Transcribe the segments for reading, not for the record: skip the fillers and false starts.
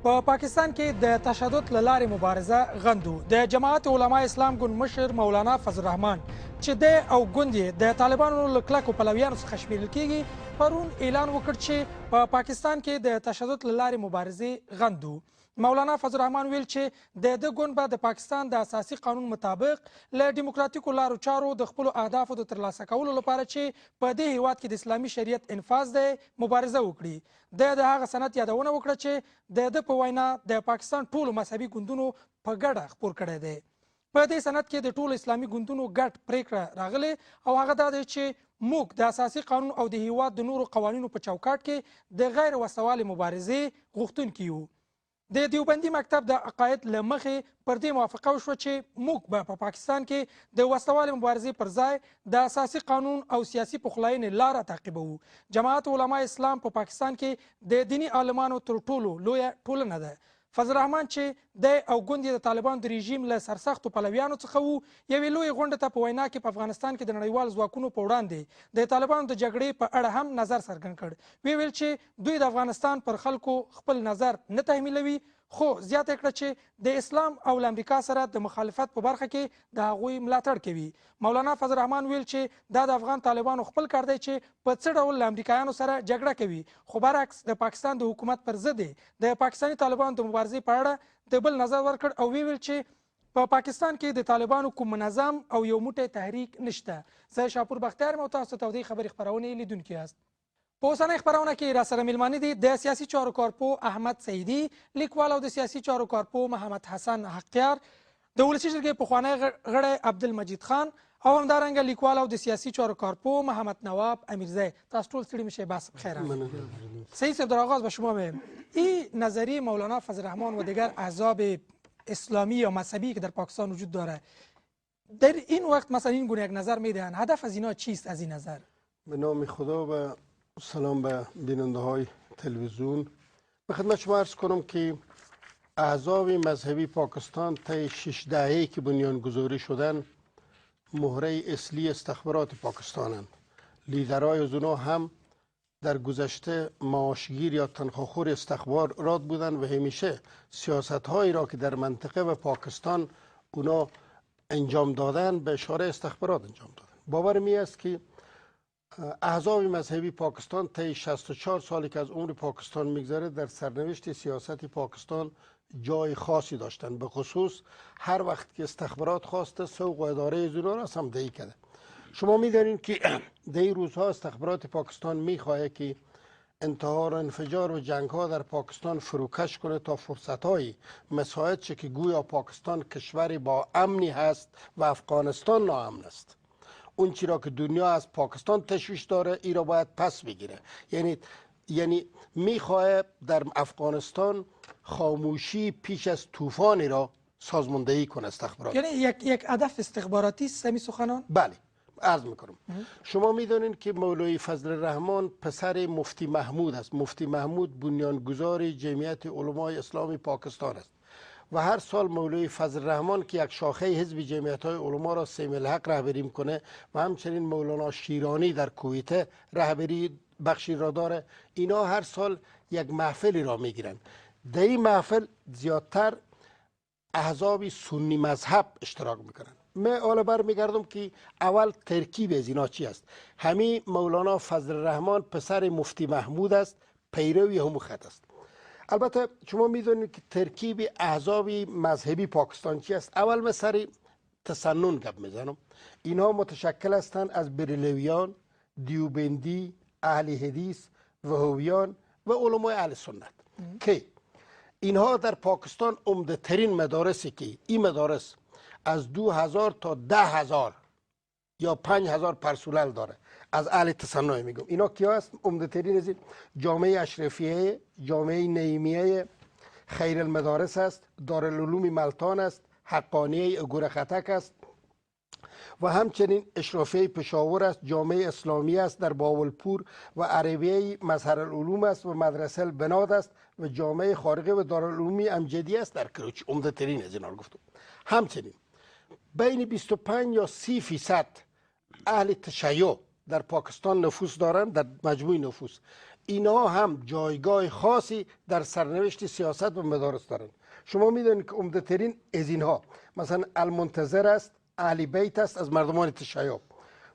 په پاکستان کې د تشدد له لارې مبارزه غندو. د جماعت علما اسلام ګوند مشر مولانا فضل الرحمن چې دی او ګوند یې د طالبانو له کلکو پلویانو څخه شمیرل کیږي، پرون اعلان وکړ چې په پاکستان کې د تشدد له لارې مبارزې غندو. مولانا فضل الرحمن ویل چې د ده ګوند به د پاکستان د اساسي قانون مطابق له دیموکراتیکو لارو چارو د خپلو اهدافو د ترلاسه کولو لپاره چې په دې هیواد کې د اسلامي شریعت انفاذ دی مبارزه وکړي. ده د هغه سند یادونه وکړه چې د ده په وینا د پاکستان ټولو مذهبي ګوندونو په ګډه خپور کړی دی. په دې سند کې د ټولو اسلامي ګوندونو ګډ پریکړه راغلې او هغه دا دی چې موږ د اساسي قانون او د هیواد د نورو قوانینو په چوکاټ کې د غیر وسلهوالې مبارزې غوښتونکي یو. د دیوبندي مکتب د عقاید له مخې پر دې موافقه وشوه چې موږ به په پاکستان کې د وسلهوالې مبارزې پر ځای د اساسي قانون او سیاسي پخلاینې لاره تعقیبوو. جماعت علما اسلام په پاکستان کې د دیني عالمانو تر ټولو لویه ټولنه ده. فضل الرحمن چې دی او ګوند یې د طالبانو د رژیم له سرسختو پلویانو څخه وو، یوې لویې غونډې ته په وینا کې په افغانستان کې د نړیوالو ځواکونو په وړاندې د طالبانو د جګړې په اړه هم نظر څرګند کړ. ویې ویل چې دوی د افغانستان پر خلکو خپل نظر نه تحمیلوي، خو زیاته یې کړه چې د اسلام او له امریکا سره د مخالفت په برخه کې د هغوی ملاتړ کوي. مولانا فضل الرحمن ویل چې دا د افغان طالبانو خپل کار دی چې په څه ډول له امریکایانو سره جګړه کوي، خو برعکس د پاکستان د حکومت پر ضد د پاکستاني طالبانو د مبارزې په اړه د بل نظر ورکړ او ویې ویل چې په پاکستان کې د طالبانو کوم منظم او یو موټی تحریک نشته. زه شاپور بختیار یم او تاسو ته تودې خبرې خپرونې لیدونکي یاست. په اوسنۍ خپرونه کې راسره میلمانه دي د سیاسي چارو کارپوه احمد سعیدي، لیکوال او د سیاسي چارو کارپوه محمد حسن حقیار، د ولسي جرګې پخوانی غړی عبدالمجید خان او همدارنګه لیکوال او د سیاسي چارو کارپوه محمد نواب امیرزی. تاسو ټول ستړي مشه، بس بخیر. سعید صاحب، در آغاز به شما میم این نظریه مولانا فضل الرحمن و دیگر احزاب اسلامی یا مذهبی که در پاکستان وجود داره، در این وقت مثلا این گونه یک نظر میدهند، هدف از اینا چیست از این نظر؟ به نام خدا و سلام به بیننده های تلویزیون. به خدمت شما عرض کنم که احزاب مذهبی پاکستان طی 6 دهه‌ای که بنیانگذاری شدن مهره اصلی استخبارات پاکستانند. لیدرای از اونا هم در گذشته معاشگیر یا تنخواخور استخبارات بودن و همیشه سیاست هایی را که در منطقه و پاکستان اونا انجام دادن به اشاره استخبارات انجام دادن. باور می است که احزاب مذهبی پاکستان طی 64 سالی که از عمر پاکستان میگذره در سرنوشت سیاست پاکستان جای خاصی داشتن. به خصوص هر وقت که استخبارات خواسته سوق و اداره از اونا را سمدهی کرده. شما میدانید که در این روزها استخبارات پاکستان میخواهد که انتحار و انفجار و جنگ ها در پاکستان فروکش کنه تا فرصت های مساعد شه که گویا پاکستان کشور با امنی هست و افغانستان ناامن است. اون چی را که دنیا از پاکستان تشویش داره ای را باید پس بگیره. یعنی میخواه در افغانستان خاموشی پیش از طوفانی را سازماندهی کنه استخبارات. یعنی یک هدف استخباراتی است سمی سخنان؟ بله، عرض میکنم. شما میدانید که مولوی فضل الرحمن پسر مفتی محمود است. مفتی محمود بنیانگذار جمعیت علمای اسلامی پاکستان است و هر سال مولوی فضل الرحمن که یک شاخه حزب جمعیت های علما را سیم الحق رهبری میکنه و همچنین مولانا شیرانی در کویته رهبری بخشی را داره، اینا هر سال یک محفلی را میگیرن. در این محفل زیادتر احزاب سنی مذهب اشتراک میکنن. من حالا برمیگردم که اول ترکیب از اینا چی است. همین مولانا فضل الرحمن پسر مفتی محمود است، پیروی همو خط است. البته شما میدونید که ترکیب احزاب مذهبی پاکستان چی است. اول من سر تسنن گپ میزنم. اینها متشکل هستند از بریلویان، دیوبندی، اهل حدیث، وهویان و علمای اهل سنت که اینها در پاکستان عمده ترین مدارسی که این مدارس از 2000 تا 10000 یا 5000 پرسونل داره. از اهل تسنن میگم. اینا کیا هست؟ عمده ترین از این جامعه اشرفیه، جامعه نعیمیه، خیر المدارس است، دارالعلوم ملتان است، حقانیه گورختک است و همچنین اشرافیه پشاور است، جامعه اسلامی است در باولپور و عربیه مظهر العلوم است و مدرسه البناد است و جامعه خارقه و دارالعلوم امجدی است در کروچ. عمده ترین از اینا رو گفتم. همچنین بین 25 یا 30% اهل تشیع در پاکستان نفوس دارند، در مجموع نفوس. اینا هم جایگاه خاصی در سرنوشت سیاست و مدارس دارند. شما میدونید که عمده ترین از اینها مثلا المنتظر است، اهل بیت است از مردمان تشیع،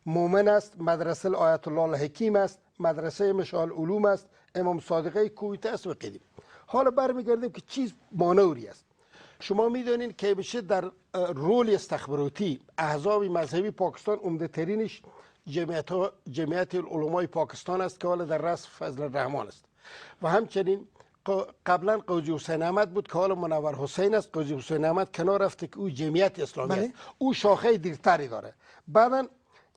مومن است، مدرسه آیت الله الحکیم است، مدرسه مشال علوم است، امام صادقه کویت است و غیره. حالا برمیگردیم که چیز مانوری است. شما میدونید که بشه در رول استخباراتی احزاب مذهبی پاکستان عمده ترینش جمعیت علمای پاکستان است که حالا در رأس فضل الرحمن است و همچنین قبلا قاضی حسین احمد بود که حالا منور حسین است. قاضی حسین احمد کنار رفته که او جمعیت اسلامی است، او شاخه دیرتری داره. بعدا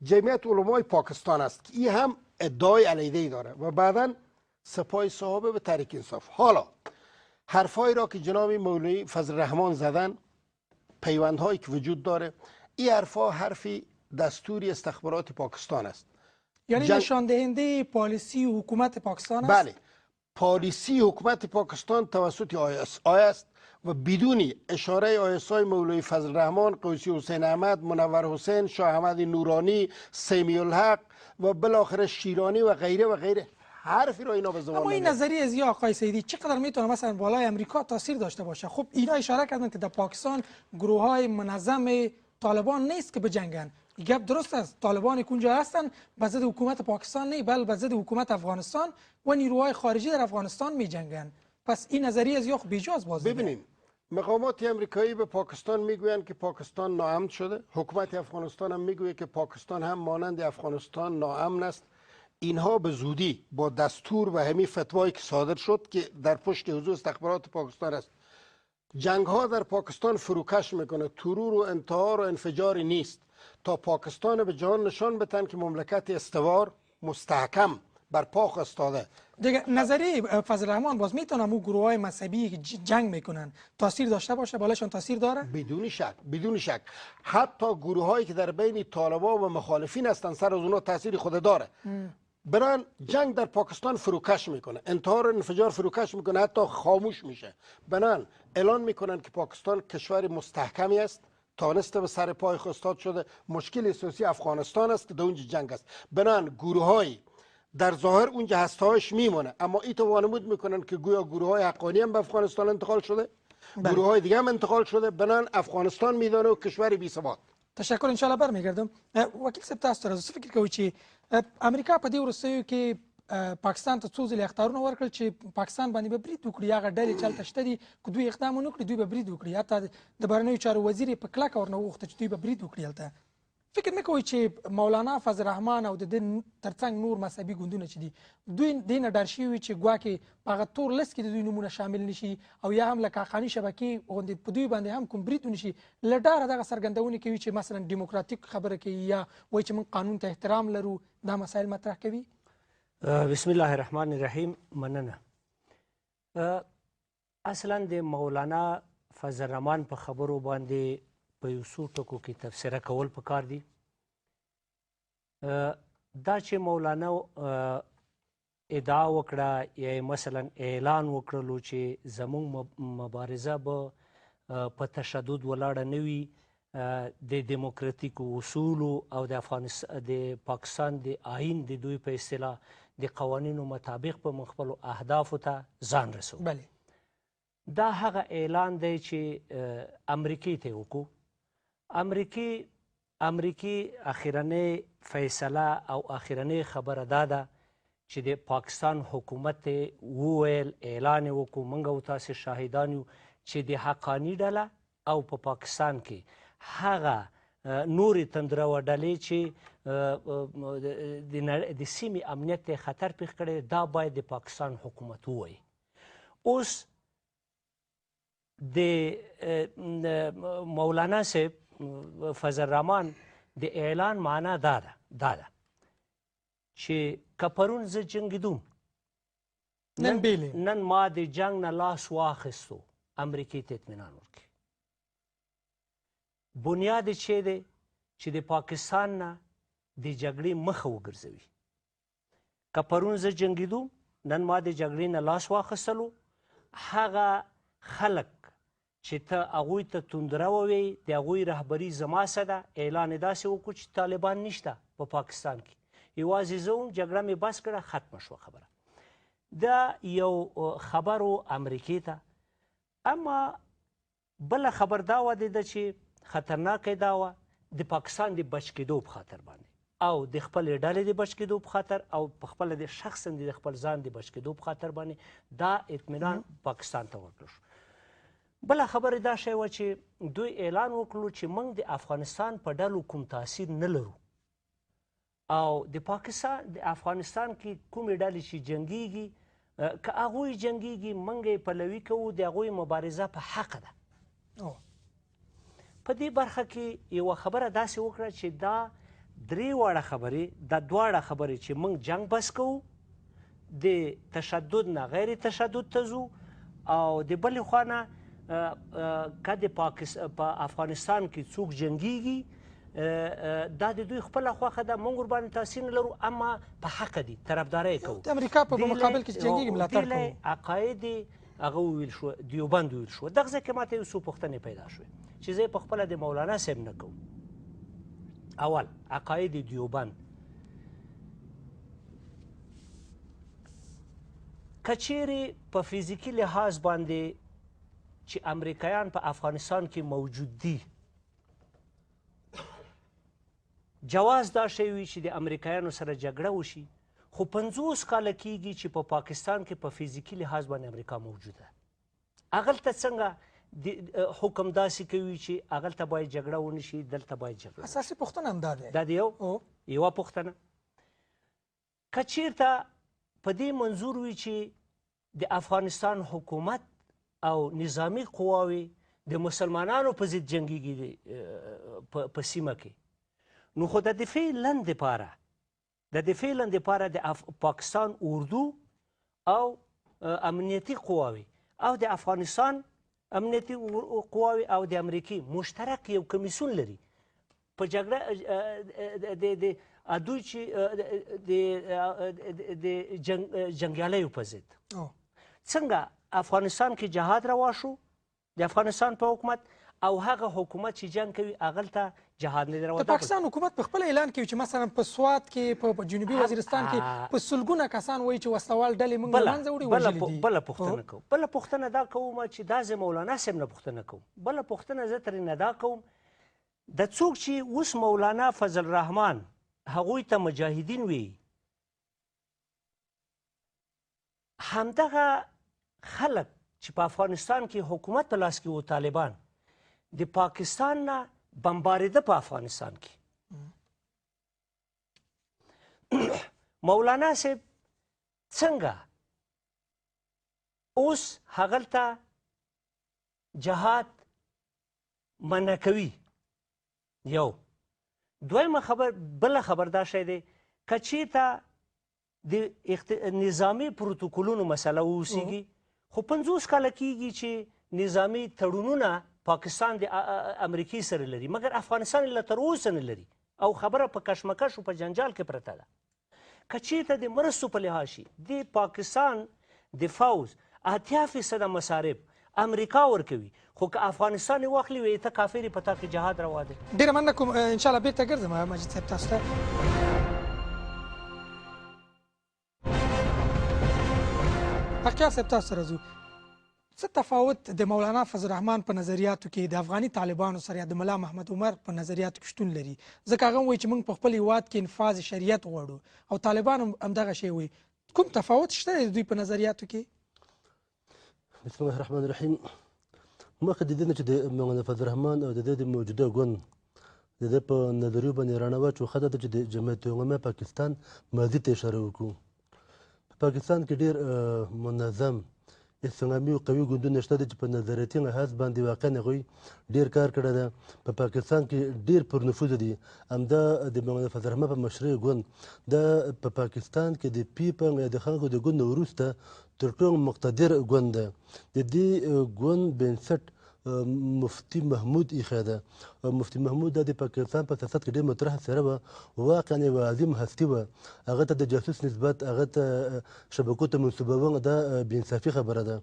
جمعیت علمای پاکستان است که این هم ادعای علیده‌ای داره و بعدا سپاه صحابه به تحریک انصاف. حالا حرفایی را که جناب مولوی فضل الرحمن زدن، پیوندهایی که وجود داره، این حرفا حرفی دستوری استخبارات پاکستان است. یعنی نشان دهنده پالیسی حکومت پاکستان است؟ بله، پالیسی حکومت پاکستان توسط ISI است و بدون اشاره ISI مولوی فضل الرحمن، قوسی حسین احمد، منور حسین، شاه احمد نورانی، سمی الحق و بالاخره شیرانی و غیره و غیره حرفی را اینا به زبان. اما این نظریه از یا آقای سیدی چقدر میتونه مثلا بالای امریکا تاثیر داشته باشه؟ خب اینا اشاره کردن که در پاکستان گروه های منظم طالبان نیست که بجنگن. گپ درست است، طالبان که اونجا هستن به ضد حکومت پاکستان نه، بل به ضد حکومت افغانستان و نیروهای خارجی در افغانستان میجنگن. پس این نظریه از یخ بیجاز باز. ببینیم مقامات امریکایی به پاکستان میگویند که پاکستان ناامن شده، حکومت افغانستان هم میگوید که پاکستان هم مانند افغانستان ناامن است. اینها به زودی با دستور و همین فتوایی که صادر شد که در پشت حضور استخبارات پاکستان است، جنگ ها در پاکستان فروکش میکنه، ترور و انتحار و انفجاری نیست تا پاکستان به جهان نشان بدن که مملکت استوار مستحکم بر پا استاده. دیگه نظریه فضل الرحمن باز میتونه اون گروه های مذهبی که جنگ میکنن تاثیر داشته باشه، بالاشون تاثیر داره؟ بدون شک، بدون شک. حتی گروه هایی که در بین طالبان و مخالفین هستند سر از اونها تاثیر خود داره. بران جنگ در پاکستان فروکش میکنه، انتحار و انفجار فروکش میکنه، حتی خاموش میشه. بنان اعلان میکنن که پاکستان کشور مستحکمی است، تانسته به سر پای خود استاد شده، مشکل اساسی افغانستان است که در اونجا جنگ است. بنان گروه های در ظاهر اونجا هسته‌هاش میمونه، اما این تو وانمود میکنن که گویا گروه های حقانی هم به افغانستان انتقال شده، گروه های دیگه هم انتقال شده. بنان افغانستان میدانه و کشور بی ثبات. تشکر، ان شاء الله برمیگردم. وکیل صاحب تاسو ته فکر کوئ چې امریکا په دې وروستیو کې پاکستان ته څو ځلې اخطارونه ورکړل چې پاکستان باندې به برید وکړي، هغه ډلې چې هلته شته دي که دوی اقدام ونه کړي دوی به برید وکړي. حتی د بهرنیو چارو وزیر یې په کلکه ورنه وغوښته چې دوی به برید وکړي هلته. فکر نه کوئ چې مولانا فضل الرحمن او د دې ترڅنګ نور مذهبي ګوندونه چې دي دوی دې نه ډار شوي چې ګواکې په هغه تور لست کې د دوی نومونه شامل نشي او یا هم لکه حقاني شبکې غوندې په دوی باندې هم کوم برید ونشي، له ډاره دغه څرګندونې کوي چې مثلا دیموکراتیک خبره کوي یا وایي چې موږ قانون ته احترام لرو، دا مسایل مطرح کوي؟ بسم الله الرحمن الرحیم. مننه. اصلا د مولانا فضل الرحمن په خبرو باندې په یو څو ټکو کې تبصره کول پکار دي. دا چې مولانا ادعا وکړه یا مثلا اعلان وکړلو چې زموږ مبارزه به په تشدد ولاړه نه وي، د دیموکراتیکو اصولو او د افغانستان د پاکستان د آئین د دوی په اصطلاح د قوانینو مطابق به موږ خپلو اهدافو ته ځان رسوو. بله، دا هغه اعلان دی چې امریکې ته یې وکړو. امریکې اخرنۍ فیصله او اخرنۍ خبره دا ده چې د پاکستان حکومت ته وویل، اعلان یې وکړو، موږ او تاسې شاهدان یو چې د حقاني ډله او په پاکستان کې هغه نورې تندروه ډلې چې د سیمې امنیت ته خطر پېښ کړی، دا باید د پاکستان حکومت ووایي. اوس د مولانا صاحب فضل الرحمن د اعلان معنا دا ده چې که پرون زه جنګېدوم، نن ما د جنګ نه لاس واخیستو، امریکې ته اطمینان ورکړي. بنیاد یې چې دی چې د پاکستان نه د جګړې مخه وګرځوي. که پرون زه جنګېدوم، نن ما د جګړې نه لاس واخیستلو، هغه خلک چې ته هغوی ته تندروه وې، د هغوی رهبري زما سره ده، اعلان یې داسې وکړو چې طالبان نشته په پاکستان کې، یوازې زه وم، جګړه مې بس کړه، ختمه شوه خبره. دا یو خبر و امریکې ته. اما بله خبر دا وه ده چې خطرناکه دا وه د پاکستان د بچ کېدو په خاطر باندې او د خپلې ډلې د بچ کېدو په خاطر او په خپله د شخصا د خپل ځان د بچ کېدو په خاطر باندې دا اطمینان پاکستان ته ورکړل شو. بله خبره دا شی وه چې دوی اعلان وکړو چې موږ د افغانستان په ډلو کوم تاثیر نه لرو او د پاکستان د افغانستان کې کومې ډلې چې جنګیږي که هغوی جنګیږي موږ یې پلوي کوو، د هغوی مبارزه په حق ده. په دې برخه کې یوه خبره داسې وکړه چې دا درې واړه خبرې، دا دواړه خبرې چې موږ جنګ بس کوو، د تشدد نه غیر تشدد ته ځو، او د بلې خوا نه که د په افغانستان کې څوک جنګیږي دا د دوی خپله خوښه ده، موږ ورباندې تاثیر نه لرو، اما په حقه دي، طرفداري کوو. د امریکا په مقابل کې چې جنګیږي ملاتړ کوو. عقاید هغه وویل شو، دیوبند وویل شو. دغه ځای کې ماته یو څو پوښتنې پیدا شوې چې زه یې په خپله د مولانا صاحب نه کوم. اول عقاید دیوبند، که چیرې په فزیکي لحاظ باندې چې امریکایان په افغانستان کې موجود دي، جواز دا شی وي چې د امریکایانو سره جګړه وشي، خو 50 کاله کیږي چې په پاکستان کې په فزیکي لحاظ باندې امریکا موجوده. هغلته څنګه حکم داسې کوي چې هغلته باید جګړه ونه شي، دلته باید جګړه؟ اساسي پوښتنه همدا ده. دا د یوه پوښتنه. که چیرته په دې منظور وي چې د افغانستان حکومت او نظامي قواوې د مسلمانانو په ضد جنګیږي په سیمه کې، نو خو د دفاع لپاره د پاکستان اردو او امنیتي قواوې او د افغانستان امنیتي قواوې او د امریکې مشترک یو کمیسیون لري په جګړه د دوی چې د جنګیالیو په ضد. څنګه افغانستان کې جهاد روا شو د افغانستان په حکومت، او هغه حکومت چې جنګ کوي هغلته جهاد نه دی روا. د پاکستان حکومت په خپل اعلان کوي چې مثلا په سوات کې، په جنوبي وزیرستان کې په سلګونه کسان وایي چې وسلوال ډلې موږ له منځه وړي، وژلي دي. بله پوښتنه کوم، بله پوښتنه دا کوم چې دا زه مولانا صاحب نه پوښتنه کوم، بله پوښتنه زه ترې نه دا کوم، د څوک چې اوس مولانا فضل الرحمن هغوی ته مجاهدین وي، همدغه خلک چې په افغانستان کې حکومت په لاس کې و، طالبان د پاکستان نه بمباریده په افغانستان کې. مولانا صاحب څنګه اوس هغلته جهاد منع کوي؟ یو دویمه خبر، بله خبر دا شی دی که چیرته د نظامي پروتوکولونو مسله واوسیږي، خو 50 کاله کیږي چې نظامي تړونونه پاکستان د امریکې سره لري، مګر افغانستان لا تر اوسه نه لري، او خبره په کشمکش او په جنجال کې پرته ده. که چیرته د مرستو په لحاظ شي، د پاکستان د فوځ 80% مصارف امریکا ورکوي، خو که افغانستان یې واخلي وایي ته کافر یې، په تا کې جهاد روا دی. ډېره مننه کوم، انشاءالله بېرته ګرځم مجید صاحب تاسو ته. حقیار صاحب تاسو سره ځو. څه تفاوت د مولانا فضل الرحمن په نظریاتو کې د افغاني طالبانو سره یا د ملا محمد عمر په نظریاتو کې شتون لري؟ ځکه هغه وایي چې موږ په خپل هیواد کې انفاذ شریعت غواړو او طالبان هم همدغه شی وایي. کوم تفاوت شته د دوی په نظریاتو کې؟ بسم الله الرحمن الرحیم. مخکې د دې نه چې د مولانا فضل الرحمن او د دې د موجوده ګوند د ده په نظریو باندې رڼا واچو، ښه دا ده چې د جمعیت علماء پاکستان ماضي ته اشاره وکړو. په پاکستان کې ډېر منظم اسلامي او قوي ګوندونه شته دي چې په نظریاتي لحاظ باندې واقعا هغوی ډېر کار کړی دی. په پاکستان کې ډېر پرنفوذ دي. همدا د مولانا فضل الرحمن په مشرۍ ګوند دا په پاکستان کې د پیپنګ یا د خلکو د ګوند نه وروسته تر ټولو مقتدر ګوند دی. د دې ګوند بنسټ مفتي محمود ایښی ده. مفتي محمود دا د پاکستان په سیاست کې ډېر مطرح څېره وه، واقعا یوه عظیم هستي وه. هغه ته د جاسوس نسبت، هغه ته شبکو ته منسوبول دا بې انصافي خبره ده.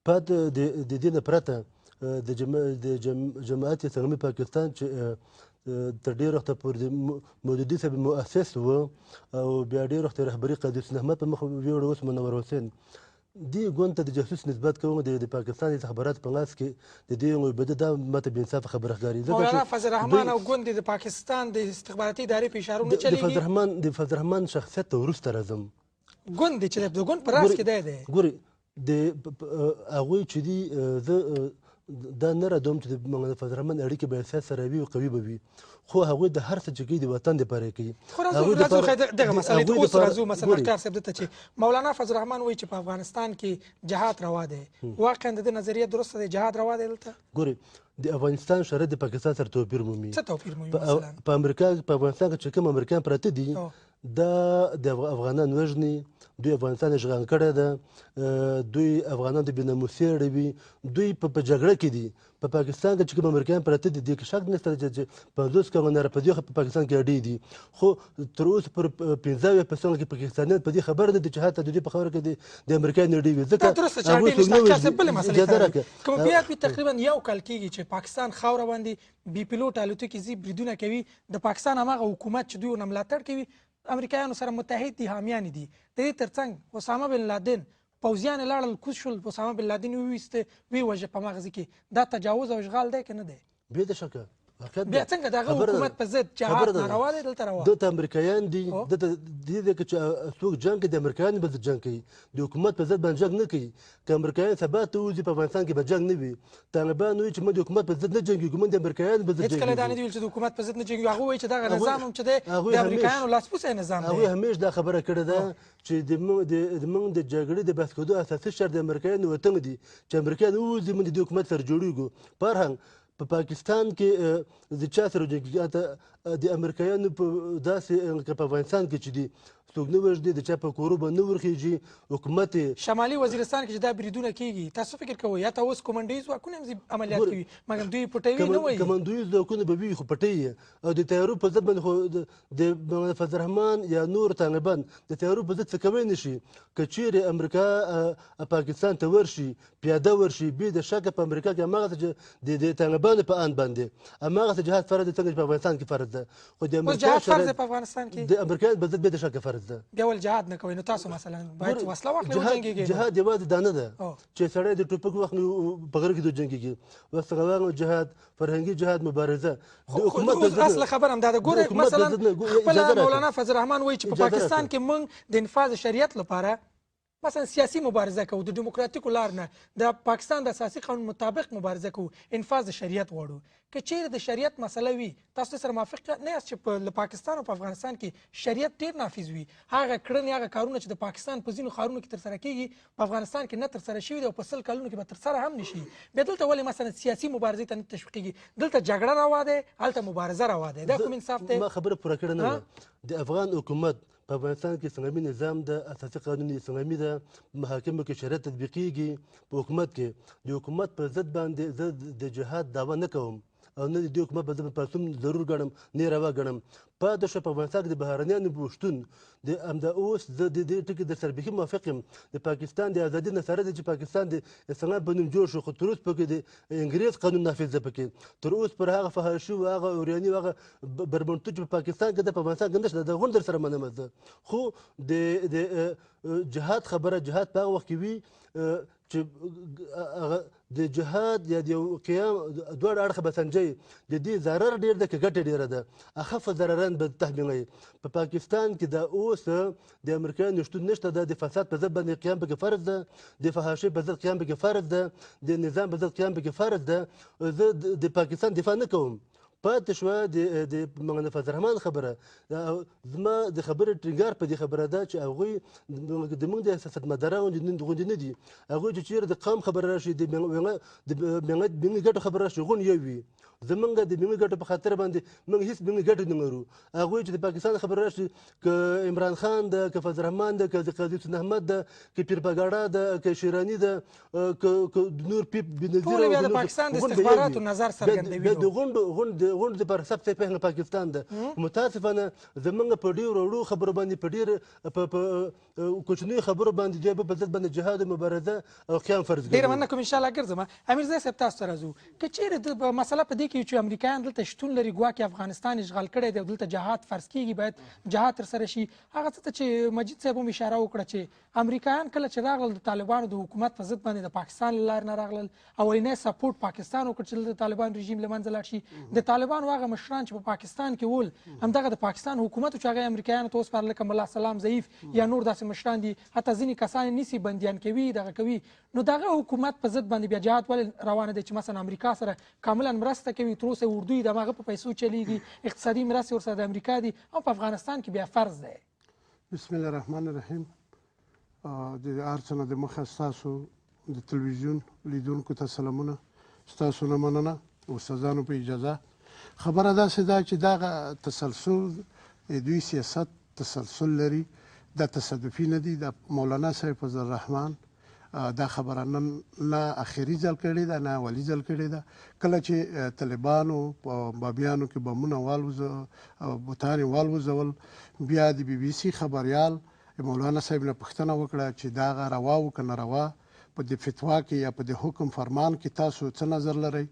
پات د دې نه پرته د جماعت اسلامي پاکستان چې تر ډېر وخته پورې د مودودي صاحب مؤسس و او بیا ډېر وخت رهبري قاضي حسین احمد په مخ ویوړ، اوس منور حسین دې ګوند ته د جاسوس نسبت کوم. د پاکستان د استخباراتو په لاس کې د دې عبیده دا ماته بې انصافه خبره ښکاري. مولانا فضل الرحمن او ګوند د پاکستان د استخباراتي ادارې په اشارو نه چلېږي. د فضل الرحمن شخصیت ته وروسته راځم. ګوند چې د ګوند په راس کې دی دی ګوري د هغوی چې دي، زه دا نه ردوم چې د مولانا فضل الرحمن اړیکې به سیاست سره وي او قوي به وي، خو هغوی د هر څه چې کوي د وطن دپاره یې کوي. خو راځو دغه مسئلې ته اوس راځو. مثلا ډاکټر صاحب دلته چې مولانا فضل الرحمن وایي چې په افغانستان کې جهاد روا دی، واقعا د ده نظریه درسته دی؟ جهاد روا دی دلته؟ ګوري د افغانستان شرایط د پاکستان سره توپیر مومي. څه توپیر مومي؟ مثلا په امریکا په افغانستان کې چې کوم امریکایان پراته دي دا د افغانان وژني، دوی افغانستان اشغال کړی ده، دوی افغانان د بې ناموسي اړوي، دوی په جګړه کې دي. په پاکستان کې چې کوم امریکایان پراته دي دې کې شک نشته چې 50 کاله نه راپدې خو په پاکستان کې اډې دي، خو تر اوسه پر 75% کې پاکستانیان په دې خبر نه دي چې حتی د دوی په خبره کې د امریکایانو اډې وي. ځکه دا درسته چې اډې نشته. ډاکټر صاحب بلې مسئلې ته راځو. کوم بیا پې تقریبا یو کال کېږي چې پاکستان خاوره باندې بې پیلوټه الوتکې ځي، بریدونه کوي، د پاکستان هماغه حکومت چې دوی ورنه ملاتړ کوي امریکایانو سره متحد دي، حامیان دي. د دې ترڅنګ اسامه بن لادن پوځیان یې لاړل کوز شول، اسامه بن لادن یې وویسته، ویې وژه په هماغه ځای کې. دا تجاوز او اشغال دی که نه دی؟ بې د شکه واقعیت بیا څنګه د هغه حکومت په ضد جهاد ناروا دی دلته روا؟ دلته امریکایان دي، دلته دې ځای کې چې څوک جنګ کوي د امریکایانو په ضد جنګ کوي، د حکومت په ضد باندې جنګ نه کوي. که امریکایان سبا ته ووځي په افغانستان کې به جنګ نه وي. طالبان وایي چې موږ د حکومت په ضد نه جنګېږو، موږ د امریکایانو په ضد جنګېږو. هېڅکله دا نه دي ویل چې د حکومت په ضد نه جنګېږو. هغه وایي چې دغه نظام هم چې دی د امریکایانو لاسپوڅی نظام دی. هغوی همېش دا خبره کړې ده چې د موږ د جګړې د بحث کېدو اساسي شرط د امریکایانو وتنګ دي، چې امریکایان ووځي موږ د دې حکومت سره جوړېږو. په هر حال په پاکستان کې د چا سره جنګېږي؟ حتی د امریکایانو په داسې لکه په افغانستان کې چې دي څوک نه وژني، د چا په کورو به نه ورخېږي، حکومت یې شمالي وزیرستان کې چې دا بریدونه کېږي تاسو فکر کوئ یا ته اوس کمانډوي ځواکونه هم عملیات کوي مګر دوی پټوي نه وایي؟ کمانډوي ځواکونه به وي خو پټوي یې، او د طیارو په ضد باندې خو د مولانا فضل الرحمن یا نور طالبان د طیارو په ضد څه کوی نه شي. که چیرې امریکا پاکستان ته ورشي، پیاده ورشي، بې د شکه په امریکا کې هماغسې چې د طالبانو په اند باندې هماغسې جهاد فرض دی څنګه چې په افغانستان کې فرض ده. خو د امریکا جهاد فرض دی په افغانستان کې؟ د امریکا په ضد بې د شکه فرض ده. بیا ولې جهاد نه کوئ؟ نو تاسو مثلا باید وسله واخلئ وجنګېږئ. جهاد یوازې دا نه ده چې سړی د ټوپک واخلي په غره کې وجنګېږي. وسله واخلو جهاد، فرهنګي جهاد، مبارزه. د حکومت اصل خبره هم دا ده. ګورئ مثلا خپله مولانا فضل الرحمن وایي چې په پاکستان کې موږ د انفاذ شریعت لپاره مثلا سیاسي مبارزه کوو، د دیموکراتیکو لار نه، د پاکستان د اساسي قانون مطابق مبارزه کوو، انفاذ د شریعت غواړو. که چیرې د شریعت مسله وي تاسو سره موافق نه یاست چې له پاکستان او په افغانستان کې شریعت ډېر نافذ وي؟ هغه کړنې هغه کارونه چې د پاکستان په ځینو ښارونو کې ترسره کېږي په افغانستان کې نه ترسره شوي دي او په 100 کلونو کې به ترسره هم نشي. بیا دلته ولې مثلا سیاسي مبارزې ته نه تشویقېږي؟ دلته جګړه روا ده، هلته مبارزه روا ده. دا کوم انصاف دی؟ ما خبره پوره کړې نه ده. د افغان حکومت په افغانستان کې اسلامي نظام ده، اساسي قانون اسلامي ده، محاکمو کې شریعت تطبیقېږي. په حکومت کې د حکومت پر ضد باندې زه د جهاد دعوه نه کوم او نه د دې حکومت پر ضد پاڅون ضرور ګڼم، نه یې روا ګڼم. پاتې شوه په افغانستان کې د بهرنیانو په شتون د همدا اوس زه د دې ټکي در سره بیخي موافق یم. د پاکستان د ازادي نه سره دی چې پاکستان د اسلام په نوم جوړ شو، خو تر اوسه پکې د انګرېز قانون نافذ دی. پکې تر اوسه پر هغه فحاشي و هغه اوریاني و هغه بربنډتوب چې په پاکستان کې ده په افغانستان کې نشته، دا غونډ در سره منم زه. خو د جهاد خبره، جهاد په هغه وخت کې وي چې هغه د جهاد یا د یو قیام دواړه اړخه به سنجوي، د دې ضرر ډېر ده که ګټه ډېره ده، اخف ضرران به تحمیلوي. په پاکستان کې دا اوس د امریکایانو شتون نشته ده، د فساد په ضد باندې قیام پکې فرض ده، د فحاشۍ په ضد قیام پکې فرض ده، د نظام په ضد قیام پکې فرض ده. زه د پاکستان دفاع نه کوم. پاتې شوه د مولانا فضل الرحمن خبره. زما د خبرې ټینګار په دې خبره ده چې هغوی د موږ د سیاستمداران غوندې نه دي. هغوی چې چیرې د قوم خبره راشي، د ملي ګټو خبره راشي، غونډ یو وي. زمونږ د ملي ګټو په خاطر باندې موږ هیڅ ملي ګټې نه لرو. هغوی چې د پاکستان خبره راشي، که عمران خان ده، که فضل الرحمن ده، که قاضي حسین احمد ده، که پیر پګاړا ده، که شیراني ده، که نور پیپ بېنظیر ټول بیا د پاکستان د استخباراتو نظر څرګندوي. بیا د غونډو غونډ غونډو دپاره سب سے پهله پاکستان ده. متاسفانه زمونږ په ډېرو وړو خبرو باندې، په ډېر په کوچنیو خبرو باندې دوی په ضد باندې جهاد، مبارزه او قیام فرض ډېره مننه کوم، انشاءالله ګرځم. امیرزی صاحب تاسو ته راځو. که چیرې د مسله په دې کې چې امریکایان دلته شتون لري، ګواکې افغانستان اشغال کړی دی او دلته جهاد فرض کیږي، باید جهاد ترسره شي، هغه څه ته چې مجید صاحب هم اشاره وکړه چې امریکایان کله چې راغلل د طالبانو د حکومت په ضد باندې د پاکستان له لارې نه راغلل، اولنی سپورټ پاکستان وکړ چې دلته طالبان رژیم له منځه لاړ شي. د طالبانو هغه مشران چې په پاکستان کې ول، همدغه د پاکستان حکومت چې هغه امریکایانو ته وسپارل، لکه ملا سلام ضعیف یا نور داسې مشران دي، حتی ځینې کسان یې نیسي، بندیان کوي، دغه کوي. نو دغه حکومت په ضد باندې بیا جهاد ولې روانه دی چې مثلا امریکا سره کاملا مرسته کوي، تر اوسه اردو یې د هماغه په پیسو چلیږي، اقتصادي مرستې ورسره د امریکا دي، او په افغانستان کې بیا فرض دی؟ بسم الله الرحمن الرحیم. د هر څه نه د مخه ستاسو د تلویزیون لیدونکو ته سلامونه، ستاسو نه مننه، استادانو په اجازه. خبره داسې ده چې دغه تسلسل دوی سیاست تسلسل لري، دا تصادفي نه دی. د مولانا صاحب فضل الرحمن دا خبره نن نه اخري ځل کړې ده، نه اولي ځل کړې ده. کله چې طالبانو په بامیانو کې بمونه بوتان یې والوزول، بیا د بي بي سي خبریال مولانا صاحب نه پوښتنه وکړه چې دا هغه روا و که نه روا، په دې فتوا کې یا په دې حکم فرمان کې تاسو څه نظر لرئ؟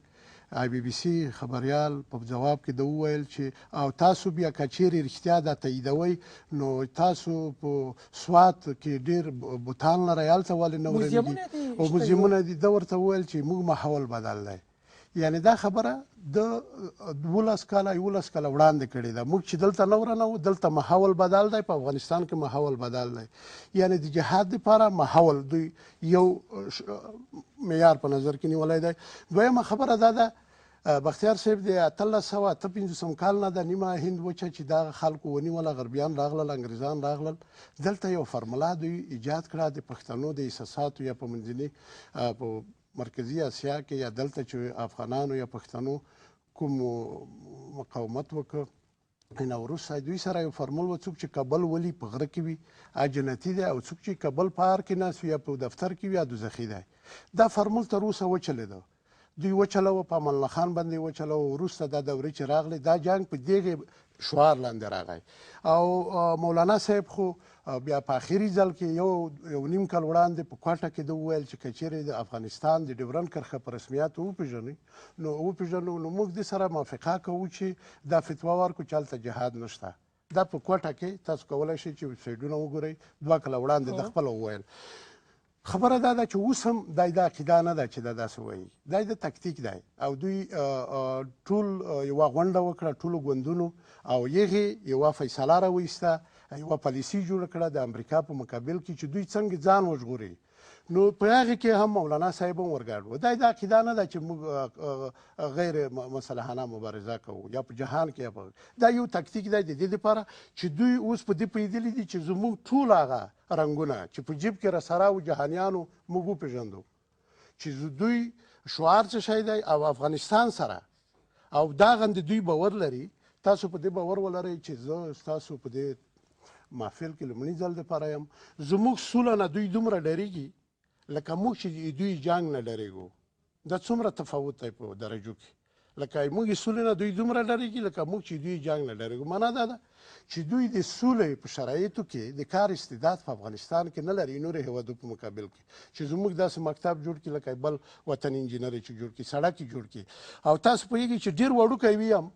آی بي بي سي خبریال په ځواب کې ده وویل چې او تاسو بیا که چیرې رښتیا دا تاییدوئ نو تاسو په سوات کې ډېر بوتان لرئ، هلته ولې نه ورانېږي او موزیمونه دي؟ ده ورته وویل چې موږ ماحول بدل دی. یعنی دا خبره د 12 کاله 11 کاله وړاندې کړې ده. موږ چې دلته نه ورانوو، دلته ماحول بدل دی، په افغانستان کې ماحول بدل دی. یعنی د جهاد لپاره ماحول دوی یو معیار په نظر کې نیولی دی. دویمه خبره دا ده، بختیار صاحب د 1858 کال نه د نیمه هند وچه چې دا خلکو ونیوله، غربیان راغلل، انګریزان راغلل، دلته یو فرموله دوی ایجاد کړه د پښتنو د احساساتو یا په منځني په مرکزي اسیا کې یا دلته چې افغانانو یا پښتنو کوم مقاومت وکړ، نه وروسته دوی سره یو فرمول و، څوک چې کابل ولي په غره کې وي جنتي دی، او څوک چې کابل په ښار کې ناست وي یا په دفتر کې وي یا دوزخي دی. دا فرمول تر اوسه وچلېده، دوی وچلوه، په امان الله خان باندې وچلوه. وروسته دا دورې چې راغلې، دا جنګ په دغې شعار لاندې راغی. او مولانا صاحب خو بیا په اخري ځل کې یو نیم کال وړاندې په کوټه کې ده وویل چې که چیرې د افغانستان د ډیورنډ کرښه په رسمیاتو وپېژني نو وپېژنو، نو موږ دې سره موافقه کوو چې دا فتوا ورکړو چې هلته جهاد نشته. دا په کوټه کې تاسو کولی شئ چې ویبسایټونه وګورئ، 2 کاله وړاندې ده خپله وویل. خبره دا ده چې اوس هم دا د عقیده نه ده چې دا داسې وایي، دا د تکتیک دی. او دوی ټول یوه غونډه وکړه ټولو ګوندونو، او یغې یوه فیصله راویسته، یوه پالیسي جوړه کړه د امریکا په مقابل کې چې دوی څنګه ځان وژغوري. نو په هغې کې هم مولانا صاحب هم ورګډ و. دا د عقیده نه ده چې موږ غیر مسلحانه مبارزه کوو یا په جهان کې، یا په دا یو تکتیک دی د دې لپاره چې دوی اوس په دې پوهېدلي دي چې زموږ ټول هغه رنګونه چې په جیب کې راسره و جهانیانو موږ وپېژندو چې دوی شعار څه شی دی او افغانستان سره او دا غوندې دوی باور لري. تاسو په دې باور ولرئ چې زه ستاسو په دې محفل کې لومړي ځل دپاره یم، زموږ سوله نه دوی دومره ډارېږي لکه موږ چې دوی جنګ نه ډارېږو. دا څومره تفاوت دی په درجو کې، لکه موږ سولې نه دوی دومره ډارېږي لکه موږ چې دوی جنګ نه ډارېږو. معنا دا ده چې دوی د سولې په شرایطو کې د کار استعداد په افغانستان کې نه لري نورو هېوادو په مقابل کې چې زموږ داسې مکتب جوړ کړي لکه بل وطن انجینر چې جوړ کړي، سړک یې جوړ کړي. او تاسو پوهېږئ چې ډېر وړوکی وي هم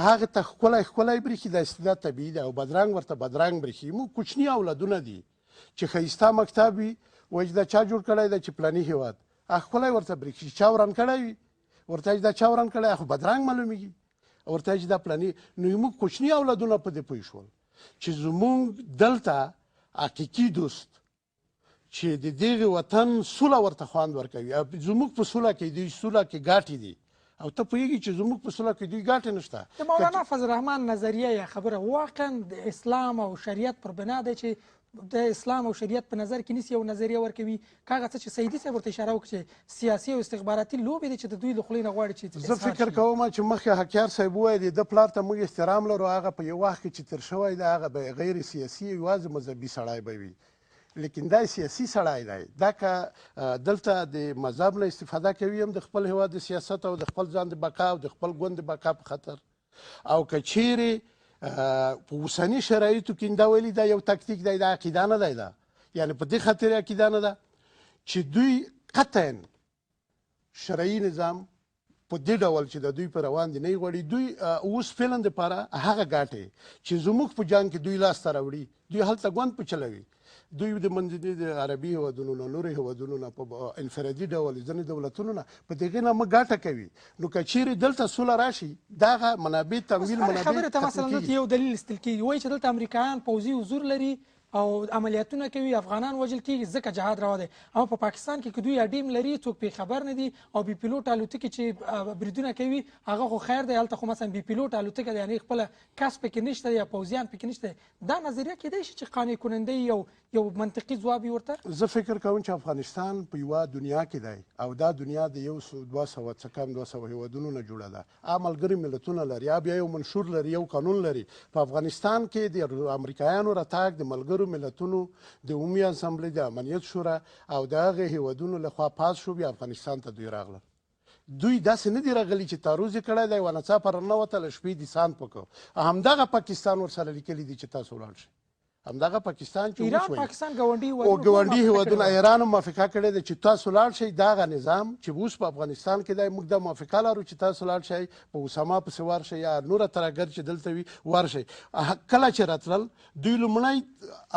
هغه ته ښکلی ښکلی برېښي، دا استعداد طبیعي دی، او بدرنګ ورته بدرنګ برېښي. موږ کوچني اولادونه دي چې ښایسته مکتب وي، وایي چې دا چا جوړ کړی دی چې پلاني هېواد، ښکلی ورته برېښي. چې چا وران کړی وي ورته چې دا چا وران کړی، خو بدرنګ معلومیږي ورته چې دا پلاني. نو موږ کوچني اولادونه په دې پوه شول چې زموږ دلته حقیقي دوست چې د دغه وطن سوله ورته خوند ورکوي، زموږ په سوله کې دوی سوله کې ګټې دي، او ته پوهېږي چې زموږ په سوله کې دوی ګټې نشته. د مولانا فضل الرحمن نظریه یا خبره واقعا د اسلام او شریعت پر بنا دی چې د اسلام او شریعت په نظر کې نیسي او نظریه ورکوي. که هغه څه چې سیدي صاحب ورته اشاره وکړه چې سیاسي او استخباراتي لوبې دي چې د دوی له خولې نه غواړي چې زه فکر کوم چې مخکې حقیار صاحب وویل د پلار ته موږ احترام لرو، هغه په یو وخت کې چې تېر شوی دی هغه به غیر سیاسي یوازې مذهبي سړی به وي. لیکن دا سیاسي سړی دی. دا که دلته د مذهب نه استفاده کوي هم د خپل هیواد د سیاست او د خپل ځان د بقا او د خپل ګوند د بقا په خاطر، او که چیرې په اوسني شرایطو کې دا ویلي دا یو تکتیک دی، دا عقیده نه دی، دا یعنی په دې خاطر عقیده نه ده چې دوی قطعا شرعي نظام په دې ډول چې د دوی په روان دي نه غواړي. دوی اوس فعلا دپاره هغه ګټې چې زموږ په جنګ کې دوی لاسته راوړي، دوی هلته ګوند په چلوي. دوی د منځني د عربي هېوادونو نه، نورو هېوادونو نه په انفرادي ډول ځینې دولتونو نه په دغې نه موږ ګټه کوي. نو که چیرې دلته سوله راشي دغه منابع تمویل منابع خبرې ته مثلا دلته یو دلیل ایستل کېږي، وایي چې دلته امریکایان پوځي حضور لري او عملیاتونه کوي، افغانان وژل کېږي ځکه جهاد روا دی. اما په پاکستان کې که دوی اډې هم لري څوک پرې خبر نه دي، او بې پیلوټه الوتکې چې بریدونه کوي هغه خو خیر دی، هلته خو مثلا بې پیلوټه الوتکه ده، یعنې خپله کس پکې نشته یا پوځیان پکې نشته. دا نظریه کېدای شي چې قانع کننده یو منطقي ځواب وي ورته؟ زه فکر کوم چې افغانستان په یوه دنیا کې دی او دا دنیا د یو سو دوه سوه څه کم 200 هېوادونو نه جوړه ده. ملګري ملتونه لري، بیا یو منشور لري، یو قانون لري. په افغانستان کې د امریکایانو راتګ د ملګرو ملتونو د عمومي اسامبلې د امنیت شورا او د هغه هیوادونو لخوا پاس شو، بیا افغانستان ته دوی راغلل. دوی داسې نه دي راغلي چې تعرض یې کړی دی وناڅاپه راننوته له شپې دیسان پکو. همدغه پاکستان ورسره لیکلي دي چې تاسو ولاړ شئ. همدغه پاکستان چې ایران پاکستان ګاونډي او ګاونډي هیوادونه ایران هم موافقه کړې ده چې تاسو لاړ شئ. دغه نظام چې اوس په افغانستان کې دی موږ دا موافقه لرو چې تاسو لاړ شئ، په اسامه پسې ورشئ یا نوره ترهګر چې دلته وي ورشئ. کله چې راتلل دوی لومړی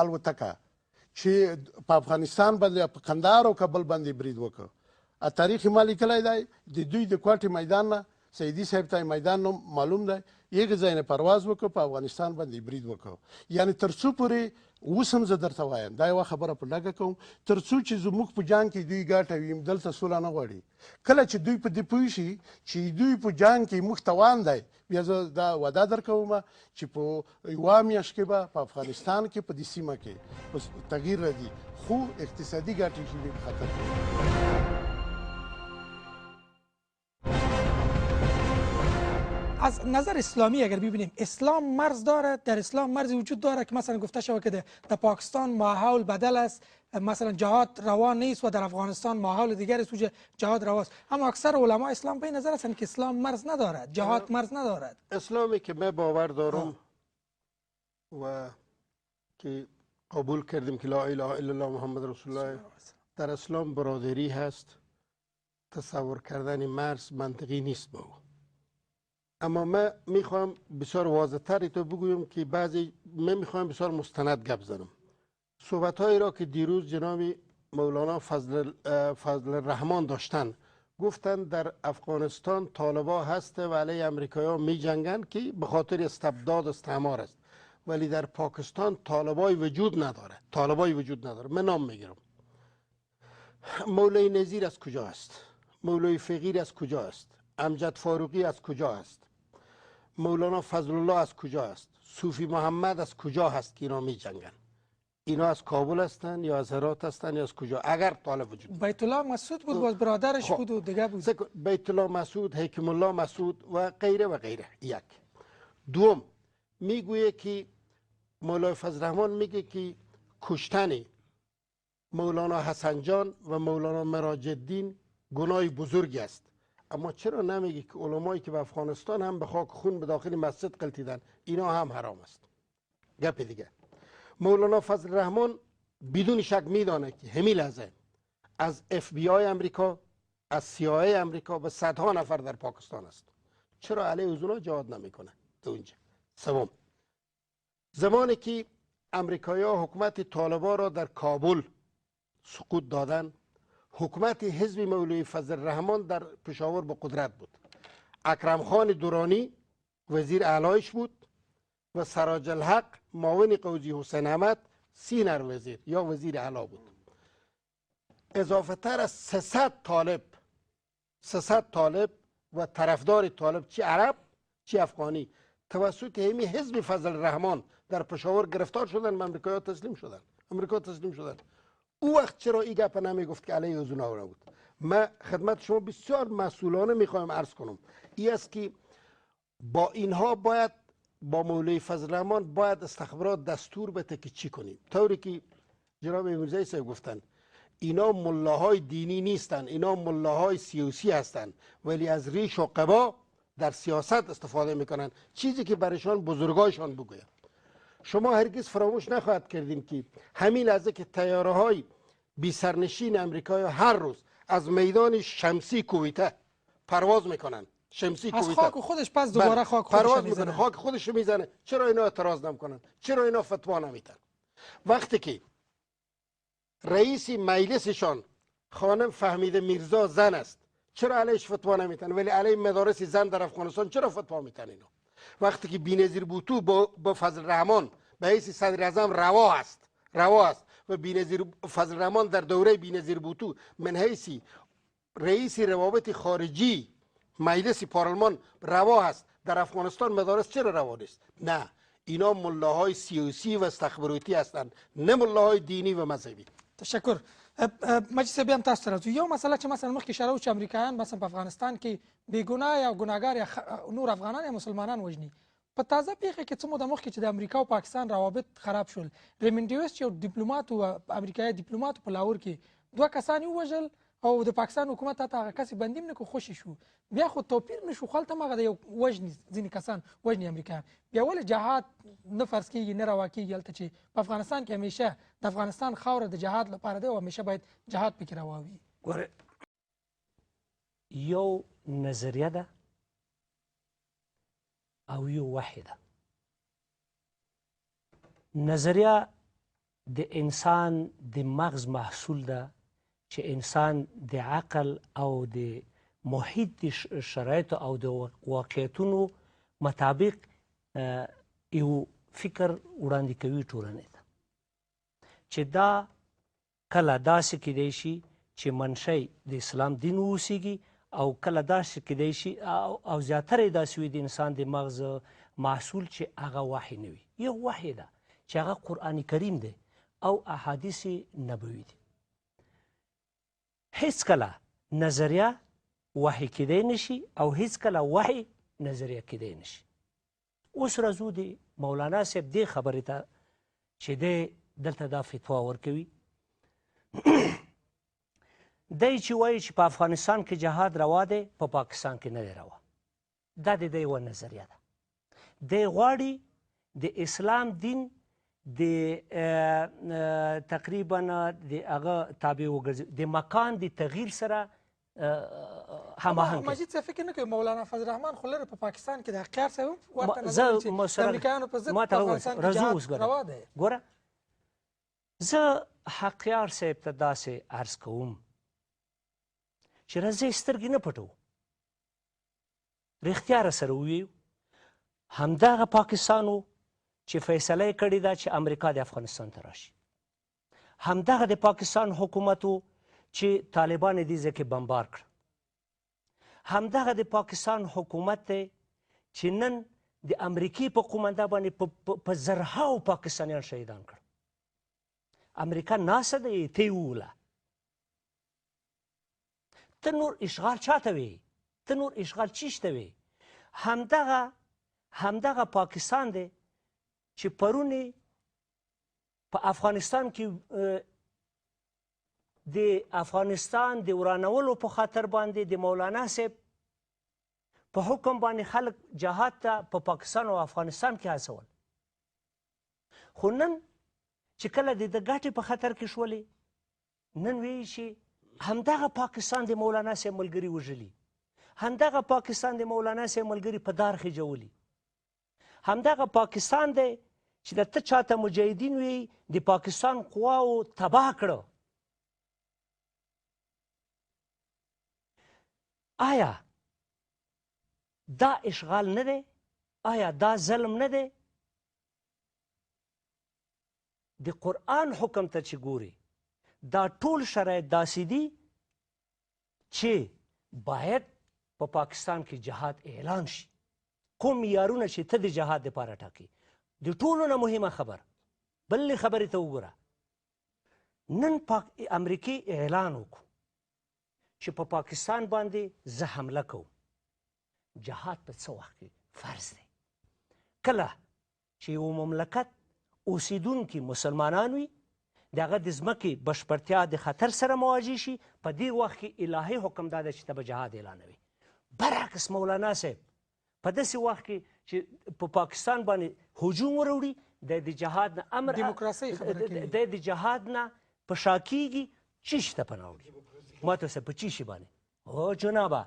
الوتکه چې په افغانستان باندې په کندهار او کابل باندې برید وکړ، تاریخ ما لیکلی دی، د دوی د کوټې میدان نه سیدي صاحب ته میدان نوم معلوم دی، یغه ځای نه پرواز وکړ، په افغانستان باندې برید وکړ. یعنی تر څو پورې اوس هم زه درته وایم، دا یوه خبره په ډاګه کوم، تر څو چې زموږ په جنګ کې دوی ګټه وي دلته سوله نه غواړي. کله چې دوی په دې پوه شي چې دوی په جنګ کې موږ توان دی، بیا زه دا وعده درکوم چې په یوه میاشت کې به په افغانستان کې په دې سیمه کې تغییر راځي، خو اقتصادي ګټې چې په خطر کې. از نظر اسلامی اگر ببینیم، اسلام مرز دارد، در اسلام مرزی وجود دارد که مثلا گفته شود که در پاکستان ماحول بدل است، مثلا جهاد روا نیست و در افغانستان ماحول دیگر است جهاد رواست. اما اکثر علما اسلام به این نظر هستند که اسلام مرز ندارد، جهاد مرز ندارد. اسلامی که من باور دارم و که قبول کردیم که لا اله الا الله محمد رسول الله، در اسلام برادری هست، تصور کردن مرز منطقی نیست با او. اما من میخوام بسیار واضح تر تو بگویم که بعضی من میخوام بسیار مستند گپ زنم. صحبت هایی را که دیروز جناب مولانا فضل الرحمن داشتن، گفتن در افغانستان طالبا هست و علیه امریکایی می جنگن که به خاطر استبداد استعمار است، ولی در پاکستان طالبای وجود نداره، طالبای وجود نداره. من نام میگیرم. مولوی نظیر از کجا است؟ مولوی فقیر از کجا است؟ امجد فاروقی از کجا است؟ مولانا فضل الله از کجا است؟ صوفی محمد از کجا هست که اینا می جنگن؟ اینا از کابل هستن یا از هرات هستن یا از کجا؟ اگر طالب وجود بیت الله مسعود بود، باز برادرش بود و دیگه بود. بیت الله مسعود، حکیم الله مسعود و غیره و غیره. یک. دوم، میگویه که مولای فضل الرحمن میگه که کشتن مولانا حسن جان و مولانا مراج الدین گناه بزرگی است. اما چرا نمیگه که علمایی که به افغانستان هم به خاک خون به داخل مسجد قلتیدن اینا هم حرام است؟ گپ دیگه. مولانا فضل الرحمن بدون شک میدانه که همین لحظه از اف بی آی امریکا، از سی آی امریکا به صدها نفر در پاکستان است. چرا علیه از اونا جهاد نمیکنه؟ اونجا. سوم، زمانی که امریکایی‌ها حکومت طالبان را در کابل سقوط دادن، حکومت حزب مولوی فضل الرحمن در پشاور به قدرت بود. اکرم خان دورانی وزیر اعلایش بود و سراج الحق معاون قوزی حسین احمد سینر وزیر یا وزیر اعلی بود. اضافه تر از 300 طالب، 300 طالب و طرفدار طالب، چی عرب چی افغانی، توسط همی حزب فضل الرحمن در پشاور گرفتار شدن و امریکایی‌ها تسلیم شدن. امریکا تسلیم شدن. او وقت چرا این گپ نمیگفت که علیه از اونا بود؟ من خدمت شما بسیار مسئولانه میخوایم عرض کنم، ای است که با اینها باید، با مولوی فضل الرحمن باید استخبارات دستور بده که چی کنیم. طوری که جناب میرزایی صاحب گفتن اینا ملاهای دینی نیستن، اینا ملاهای سیاسی هستند، ولی از ریش و قبا در سیاست استفاده میکنن، چیزی که برشان بزرگایشان بگوید. شما هرگز فراموش نخواهد کردیم که همین لحظه که طیاره های بی سرنشین امریکایی هر روز از میدان شمسی کویته پرواز میکنن، شمسی از کویته خاک خودش، پس دوباره بله، خاک خودش پرواز میزنه، میکنه، خاک خودش میزنه. چرا اینا اعتراض نمیکنن؟ چرا اینا فتوا نمیتن؟ وقتی که رئیس مجلسشان خانم فهمیده میرزا زن است، چرا علیش فتوا نمیتن؟ ولی علیه مدارس زن در افغانستان چرا فتوا میتن اینا؟ وقتی که بی‌نظیر بوتو با فضل رحمان به حیث صدر اعظم روا است، روا است، و بی‌نظیر فضل رحمان در دوره بی‌نظیر بوتو من حیث رئیس روابط خارجی مجلس پارلمان روا است، در افغانستان مدارس چرا روا نیست؟ نه، اینا ملاهای سیاسی و استخباراتی هستند، نه ملاهای دینی و مذهبی. تشکر. مجید صاحب، بیا هم تاسو ته راځو. یو مسله چې مثلا مخکې اشاره وشوه چې امریکایان مثلا په افغانستان کې بېګناه یا ګناهګار یا نور افغانان یا مسلمانان وژني. په تازه پیښه کې څه موده مخکې چې د امریکا او پاکستان روابط خراب شول، ریمنډ ډیویس چې یو دیپلومات و، امریکایي دیپلومات په لاهور کې دوه کسان یې ووژل او د پاکستان حکومت حتی هغه کس یې بندي هم نه کړ، خوشې شو. بیا خو توپیر نه شو، خو هلته هم هغه د یو وژني ځینې کسان وژني امریکایان. بیا ولې جهاد نه فرض کېږي، نه روا کېږي هلته چې په افغانستان کې همیشه د افغانستان خاوره د جهاد لپاره دی او همیشه باید جهاد پکې روا وي؟ ګوره، یو نظریه ده او یو وحی ده. نظریه د انسان د مغز محصول ده چې انسان د عقل او د محیط د شرایطو او د واقعیتونو مطابق یو فکر وړاندې کوي ټولنې ته، چې دا کله داسې کیدای شي چې منشأ د اسلام دین واوسېږي او کله داسې کیدای شي او زیاتره یې داسې وي د انسان د مغز محصول چې هغه وحی نه وي. یو وحی ده چې هغه قرآن کریم دی او احادیث نبوي دي. هیڅکله نظریه وحی کیدای نشي او هیڅکله وحی نظریه کیدای نشي. اوس راځو د مولانا صاحب دې خبرې ته چې دی دلته دا فتوا ورکوي. دی چې وایي چې په افغانستان کې جهاد روا دی، په پاکستان کې نه دی روا، دا د دی یوه نظریه ده. دی غواړي د اسلام دین د تقریبا د هغه تابع وګرځي، د مکان د تغییر سره هماهنګ. مجید صاحب فکر نه کوي مولانا فضل الرحمن خو لرې په پاکستان کې د حقیار صاحب هم ورته نظر لري چې د امریکایانو په ضد په افغانستان کې جهاد روا دی. ګوره، زه حقیار صاحب ته داسې عرض کوم چې راځئ سترګې نه پټوو، رښتیا راسره ووایو. همدغه پاکستان و چې فیصله یې کړې ده چې امریکا د افغانستان ته راشي، همدغه د پاکستان حکومت و چې طالبان یې دې ځای کې بمبار کړ، همدغه د پاکستان حکومت دی چې نن د امریکې په قومنده باندې په زرهاو پاکستانیان شهیدان کړ. امریکا ناسته ده، ته یې ووله، ته نور اشغال چاته وې، ته نور اشغال چیش ته وې؟ همدغه پاکستان دی چې پرون یې په افغانستان کې د افغانستان د ورانولو په خاطر باندې د مولانا صاحب په حکم باندې خلک جهاد ته په پاکستان او افغانستان کې هڅول. خو نن چې کله د ده ګټې په خطر کې شولې، نن وایي چې همدغه پاکستان د مولانا صاحب ملګري وژلي، همدغه پاکستان د مولانا صاحب ملګري په دار خېجولي، همدغه پاکستان دی چې د ته چاته مجاهدین وي د پاکستان قواو تباه کړه. آیا دا اشغال نه دی؟ آیا دا ظلم نه دی؟ د قرآن حکم ته چې ګوري دا ټول شرایط داسې دي چې باید په پاکستان کې جهاد اعلان شي. کوم معیارونه چې ته د جهاد دپاره ټاکې، د ټولو نه مهمه خبر بلې خبرې ته وګوره. نن امریکې اعلان وکړو چې په پاکستان باندې زه حمله کوم. جهاد په څه وخت کې فرض دی؟ کله چې یو مملکت اوسیدونکي مسلمانان وي، د هغه د ځمکې بشپړتیا د خطر سره مواجه شي، په دې وخت کې الهي حکم دا دی چې ته به جهاد اعلانوي. برعکس مولانا صاحب په داسې وخت کې چې په پاکستان باندې هجوم وروړي، د جهاد نه امر، دیموکراسۍ خبره کوي، د جهاد نه په شا کېږي، چی شي ته پناه وړي؟ ما ته په چی شي باندې؟ او جنابه،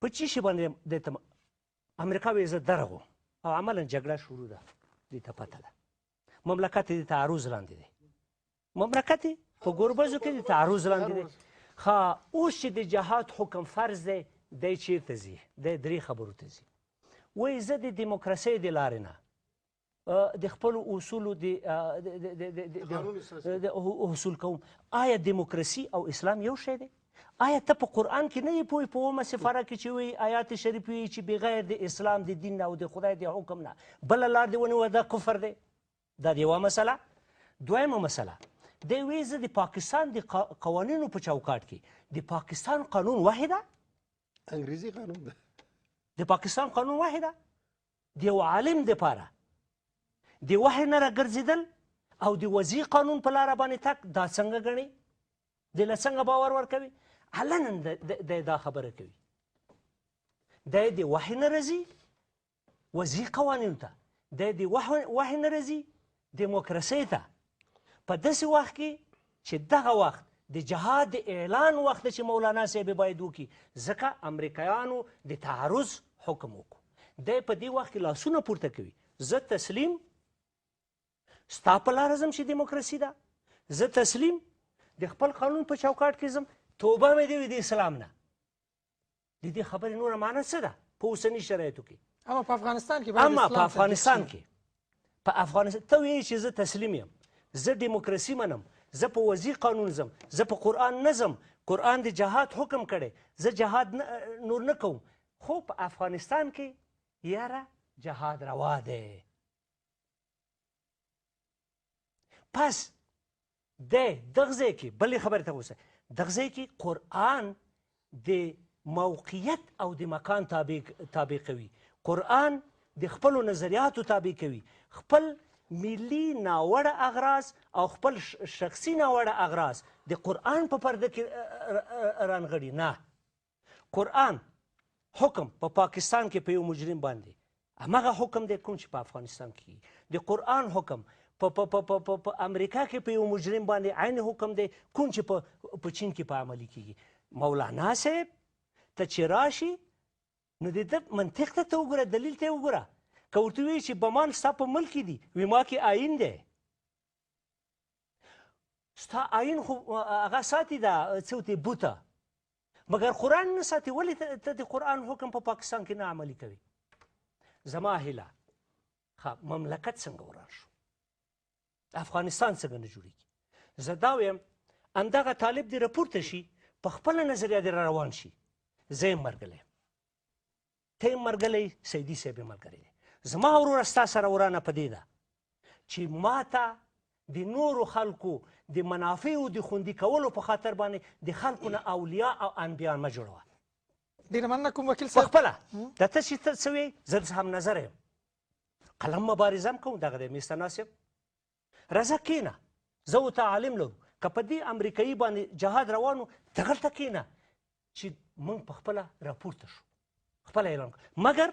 په چی شي باندې د ته امریکا وایي زه درغو، او عملا جګړه شروع ده، دې ته پته ده. مملکت د تعرض لاندې دی، مملکت په ګربزو کې د تعرض لاندې دی. ښه، اوس چې د جهاد حکم فرض دی، دی چیرته ځي؟ دی درې خبرو ته ځي. وایي زه د دیموکراسۍ د لارې نه د خپلو اصولو د حصول کوم. آیا دیموکراسي او اسلام یو شی دی؟ آیا ته په قرآن کې نه یې پوه په اومه سفاره کې چې وایي آیات شریف وایي چې بغیر د اسلام د دین نه او د خدای د حکم نه بله لار دې ونیوه، دا کفر دی؟ دا یوه مسله. دویمه مسله، دی وایي زه د پاکستان د قوانینو په چوکاټ کې، د پاکستان قانون وحی ده، انګریزي قانون ده، د پاکستان قانون وحی ده. د یو عالم دپاره د وحی نه راګرځېدل او د وضعي قانون په لاره باندې تګ، دا څنګه ګڼي؟ دی له څنګه باور ورکوي؟ علنا دی دا خبره کوي. دی د وحی نه راځي وضعي قوانینو ته، دی د وحی نه راځي دیموکراسۍ ته. په داسې وخت کې چې دغه وخت د جهاد د اعلان وخت چې مولانا صاحب باید وکړي، ځکه امریکایانو د تعرض حکم وکړو. دی په دې وخت کې لاسونه پورته کوي، زه تسلیم، ستا په لاره ځم چې دیموکراسي ده، زه تسلیم، د خپل قانون په چوکاټ کې ځم، توبه مې دې وي د اسلام نه. د دې خبرې نوره معنا څه ده په اوسني شرایطو کې؟ اما په افغانستان کې، اما په افغانستان کې، په افغانستان ته وایي چې زه تسلیم یم، زه دیموکراسي منم، زه په وضعي قانون ځم، زه په قرآن نه ځم، قرآن د جهاد حکم کړی، زه جهاد نور نه کوم. خو په افغانستان کې یاره جهاد روا دی. پس دی دغه ځای کې بلې خبرې ته اوسه، دغه ځای کې قرآن د موقعیت او د مکان تابع کوي، قرآن د خپلو نظریاتو تابع کوي، خپل ملي ناوړه اغراض او خپل شخصي ناوړه اغراض د قرآن په پرده کې رانغړي. نه، قرآن حکم په پاکستان کې په یو مجرم باندې هماغه حکم دی کوم چې په افغانستان کې. د قرآن حکم په امریکا کې په یو مجرم باندې عین حکم دی کوم چې په چین کې په عملي کېږي. مولانا صاحب ته چې راشي نو د ده منطق ته ته وګوره، دلیل ته وګوره. که ورته ووایي چې بمان ستا په ملک کې دي، وي ما کې آیین دی، ستا آیین خو هغه ساتي ده څه ورته بوته، مګر قرآن نه ساتي. ولې ته د قرآن حکم په پاکستان کې نه عملي کوي؟ زما هیله، ښه مملکت څنګه وران شو، افغانستان څنګه نه جوړېږي؟ زه دا وایم همدغه طالب دې راپورته شي، په خپله نظریه دې را روان شي. زه یم ملګری یم، ته یم ملګری، سیدي صاحب یې ملګری دی. زما وروره ستا سره ورانه په دې ده چې ما ته د نورو خلکو د منافعو د خوندي کولو په خاطر باندې د خلکو نه اولیا او انبیا مه جوړوه. ډېره مننه کوم وکیل صاحب. په خپله دا ته چې ته څه وایې زه هم نظر یم، قلم مبارزه هم کوم. دغه دی میسته ناصب، راځه کښېنه، زه او ته عالم لرو، که په دې امریکایي باندې جهاد روان و دغلته کښېنه چې موږ په خپله راپورته شو، خپله اعلان کړو. مګر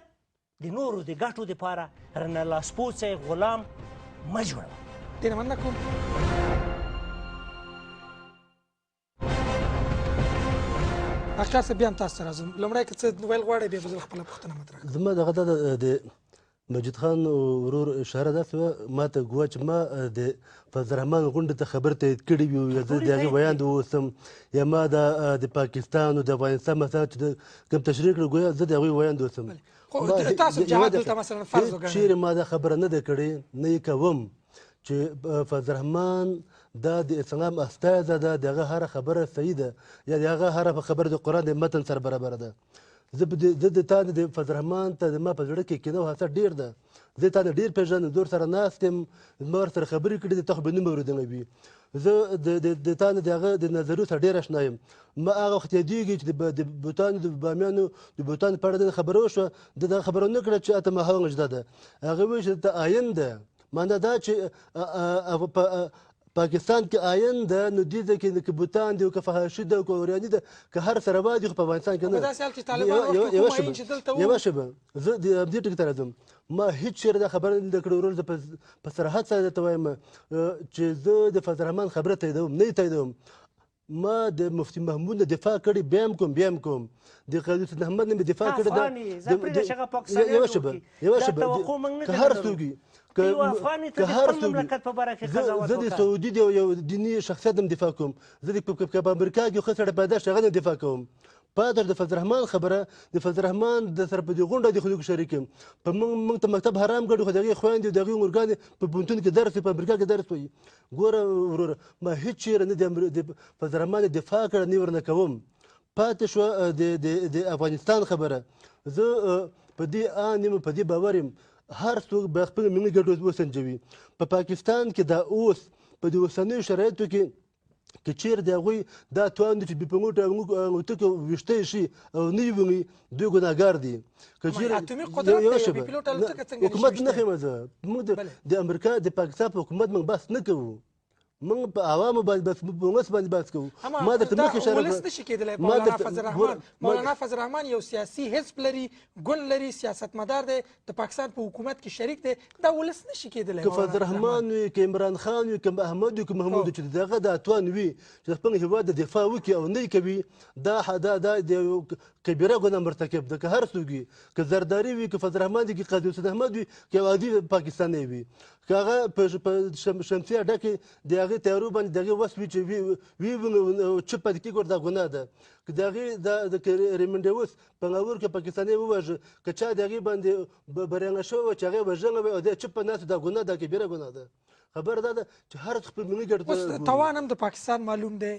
د نورو د ګټو دپاره رانه لاسپوڅی غلام مه جوړوه. ډېره مننه کوم. حقیار صاحب بیا هم تاسو ته راځم. لومړی که څه ویل غواړئ بیا به زه خپله پوښتنه مطرح کړم. زما دغه د مجید خان ورور اشاره داسې وه ما ته ګوا چې ما د فضل الرحمن غونډې ته خبر تایید کړې وي، یا زه د هغې ویاند واوسم، یا ما د پاکستان او د افغانستان مسله چې کوم تشریح کړو ګویا زه د هغوی ویاند اوسم. خو تاسو جهاد دلته مثلا فرض وګڼئ، چیرې ما دا خبره نه ده کړې، نه یې کوم چې فضل الرحمن دا د اسلام استازی ده، د هغه هره خبره صحیح ده، یا د هغه هره خبره د قرآن د متن سره برابره ده. زه د تا نه د فضل الرحمن ته زما په زړه کې کینه او حسد ډېر ده، زه تا نه ډېر پېژنم، زه ورسره ناست یم، ما ورسره خبرې کړې دي، ته خو به نوم اورېدلی وي. زه د تا نه د هغه د نظریو سره ډېر اشنا یم. ما هغه وخت یادېږي چې د بوتانو د بامیانو د بوتانو په اړه د خبره وشوه، ده دا خبره ونه کړه چې اته ماهه نجده ده، هغه وویل چې دلته آیین ده، معنا دا چې پاکستان کې آئین ده، نو دې ځای کې که بوتان دي او که فحاشي ده او که عریاني ده، که هر څه روا دي، خو په افغانستان کې نه. په داسې حال کې طالبان وخت کوم آئین چې دلته وو. یوه شېبه، زه د همدې ټکي ته راځم. ما هیڅ چېرې دا خبره نه ده کړې ورور، زه په صراحت سره درته وایم چې زه د فضل الرحمن خبره تاییدوم، نه یې تاییدوم. ما د مفتي محمود نه دفاع کړې، بیا هم کوم، بیا هم کوم. د قاضي حسین احمد نه مې دفاع کړې ده. یوه شېبه، یوه شېبه، که هر څوک وي، که هر څوک وي، زه د سعودي د یو دیني شخصیت هم دفاع کوم، زه د په امریکا کې ښه سړی پیدا شي هغه نه دفاع کوم. پاتې د فضل الرحمن خبره، د فضل الرحمن د سره په دې غونډه د خلکو شریک یم. په موږ ته مکتب حرام کړی، خو د هغې خویندې او د هغې مورګانې په پوهنتون کې درس وایي، په امریکا کې درس وایي. ګوره وروره، ما هیڅ چېرې نه د فضل الرحمن دفاع کړه، نه یې ورنه کوم. پاتې شوه د افغانستان خبره، زه په دې آن یم، په دې باور یم، هر څوک به خپل ملي ګټو وسنجوي. په پاکستان کې دا اوس په دې اوسنیو شرایطو کې که چیرې د هغوی دا توان دی چې بې پیلوټه الوتکې ویشتی شي او نه یې ویني، دوی ګناهګار دي. که چیرې اتومي قدرت دی، بې پیلوټه الوتکه څنګه نشي حکومت نه ښیم زه. موږ د امریکا د پاکستان په حکومت موږ بحث نه کوو، موږ په عوامو باندې بحث، په ولس باندې بحث کوو. ما درته مخکې اشاره ولس نشي کېدلی. مولانا فضل الرحمن، مولانا فضل الرحمن یو سیاسي حزب لري، ګوند لري، سیاستمدار دی، د پاکستان په حکومت کې شریک دی، دا ولس نشي کېدلی. که فضل الرحمن وي، که عمران خان وي، که احمد وي، که محمود وي، چې دغه دا توان وي چې خپل هېواد د دفاع وکړي او نه یې کوي، دا دا د یو کبیره ګناه مرتکب ده. که هر څوک وي، که زرداري وي، که فضل الرحمن وي، که قاضي حسین احمد وي، که یو عادي پاکستانی وي، که هغه په شمسي اډه کې د هغې طیارو باندې د هغې وس وي چې وي چپ پاتې کېږي، ورته دا ګناه ده. که د هغې د ریمنډیوس په ناور کې پاکستانی وواژه، که چا د هغې باندې برېنه شوې وه چې هغې وژنه وي او دی چپ په ناست، دا ګناه ده، کبیره ګناه ده. خبره دا ده چې هر څوک خپل ملي ګټو ته اوس توان هم د پاکستان معلوم دی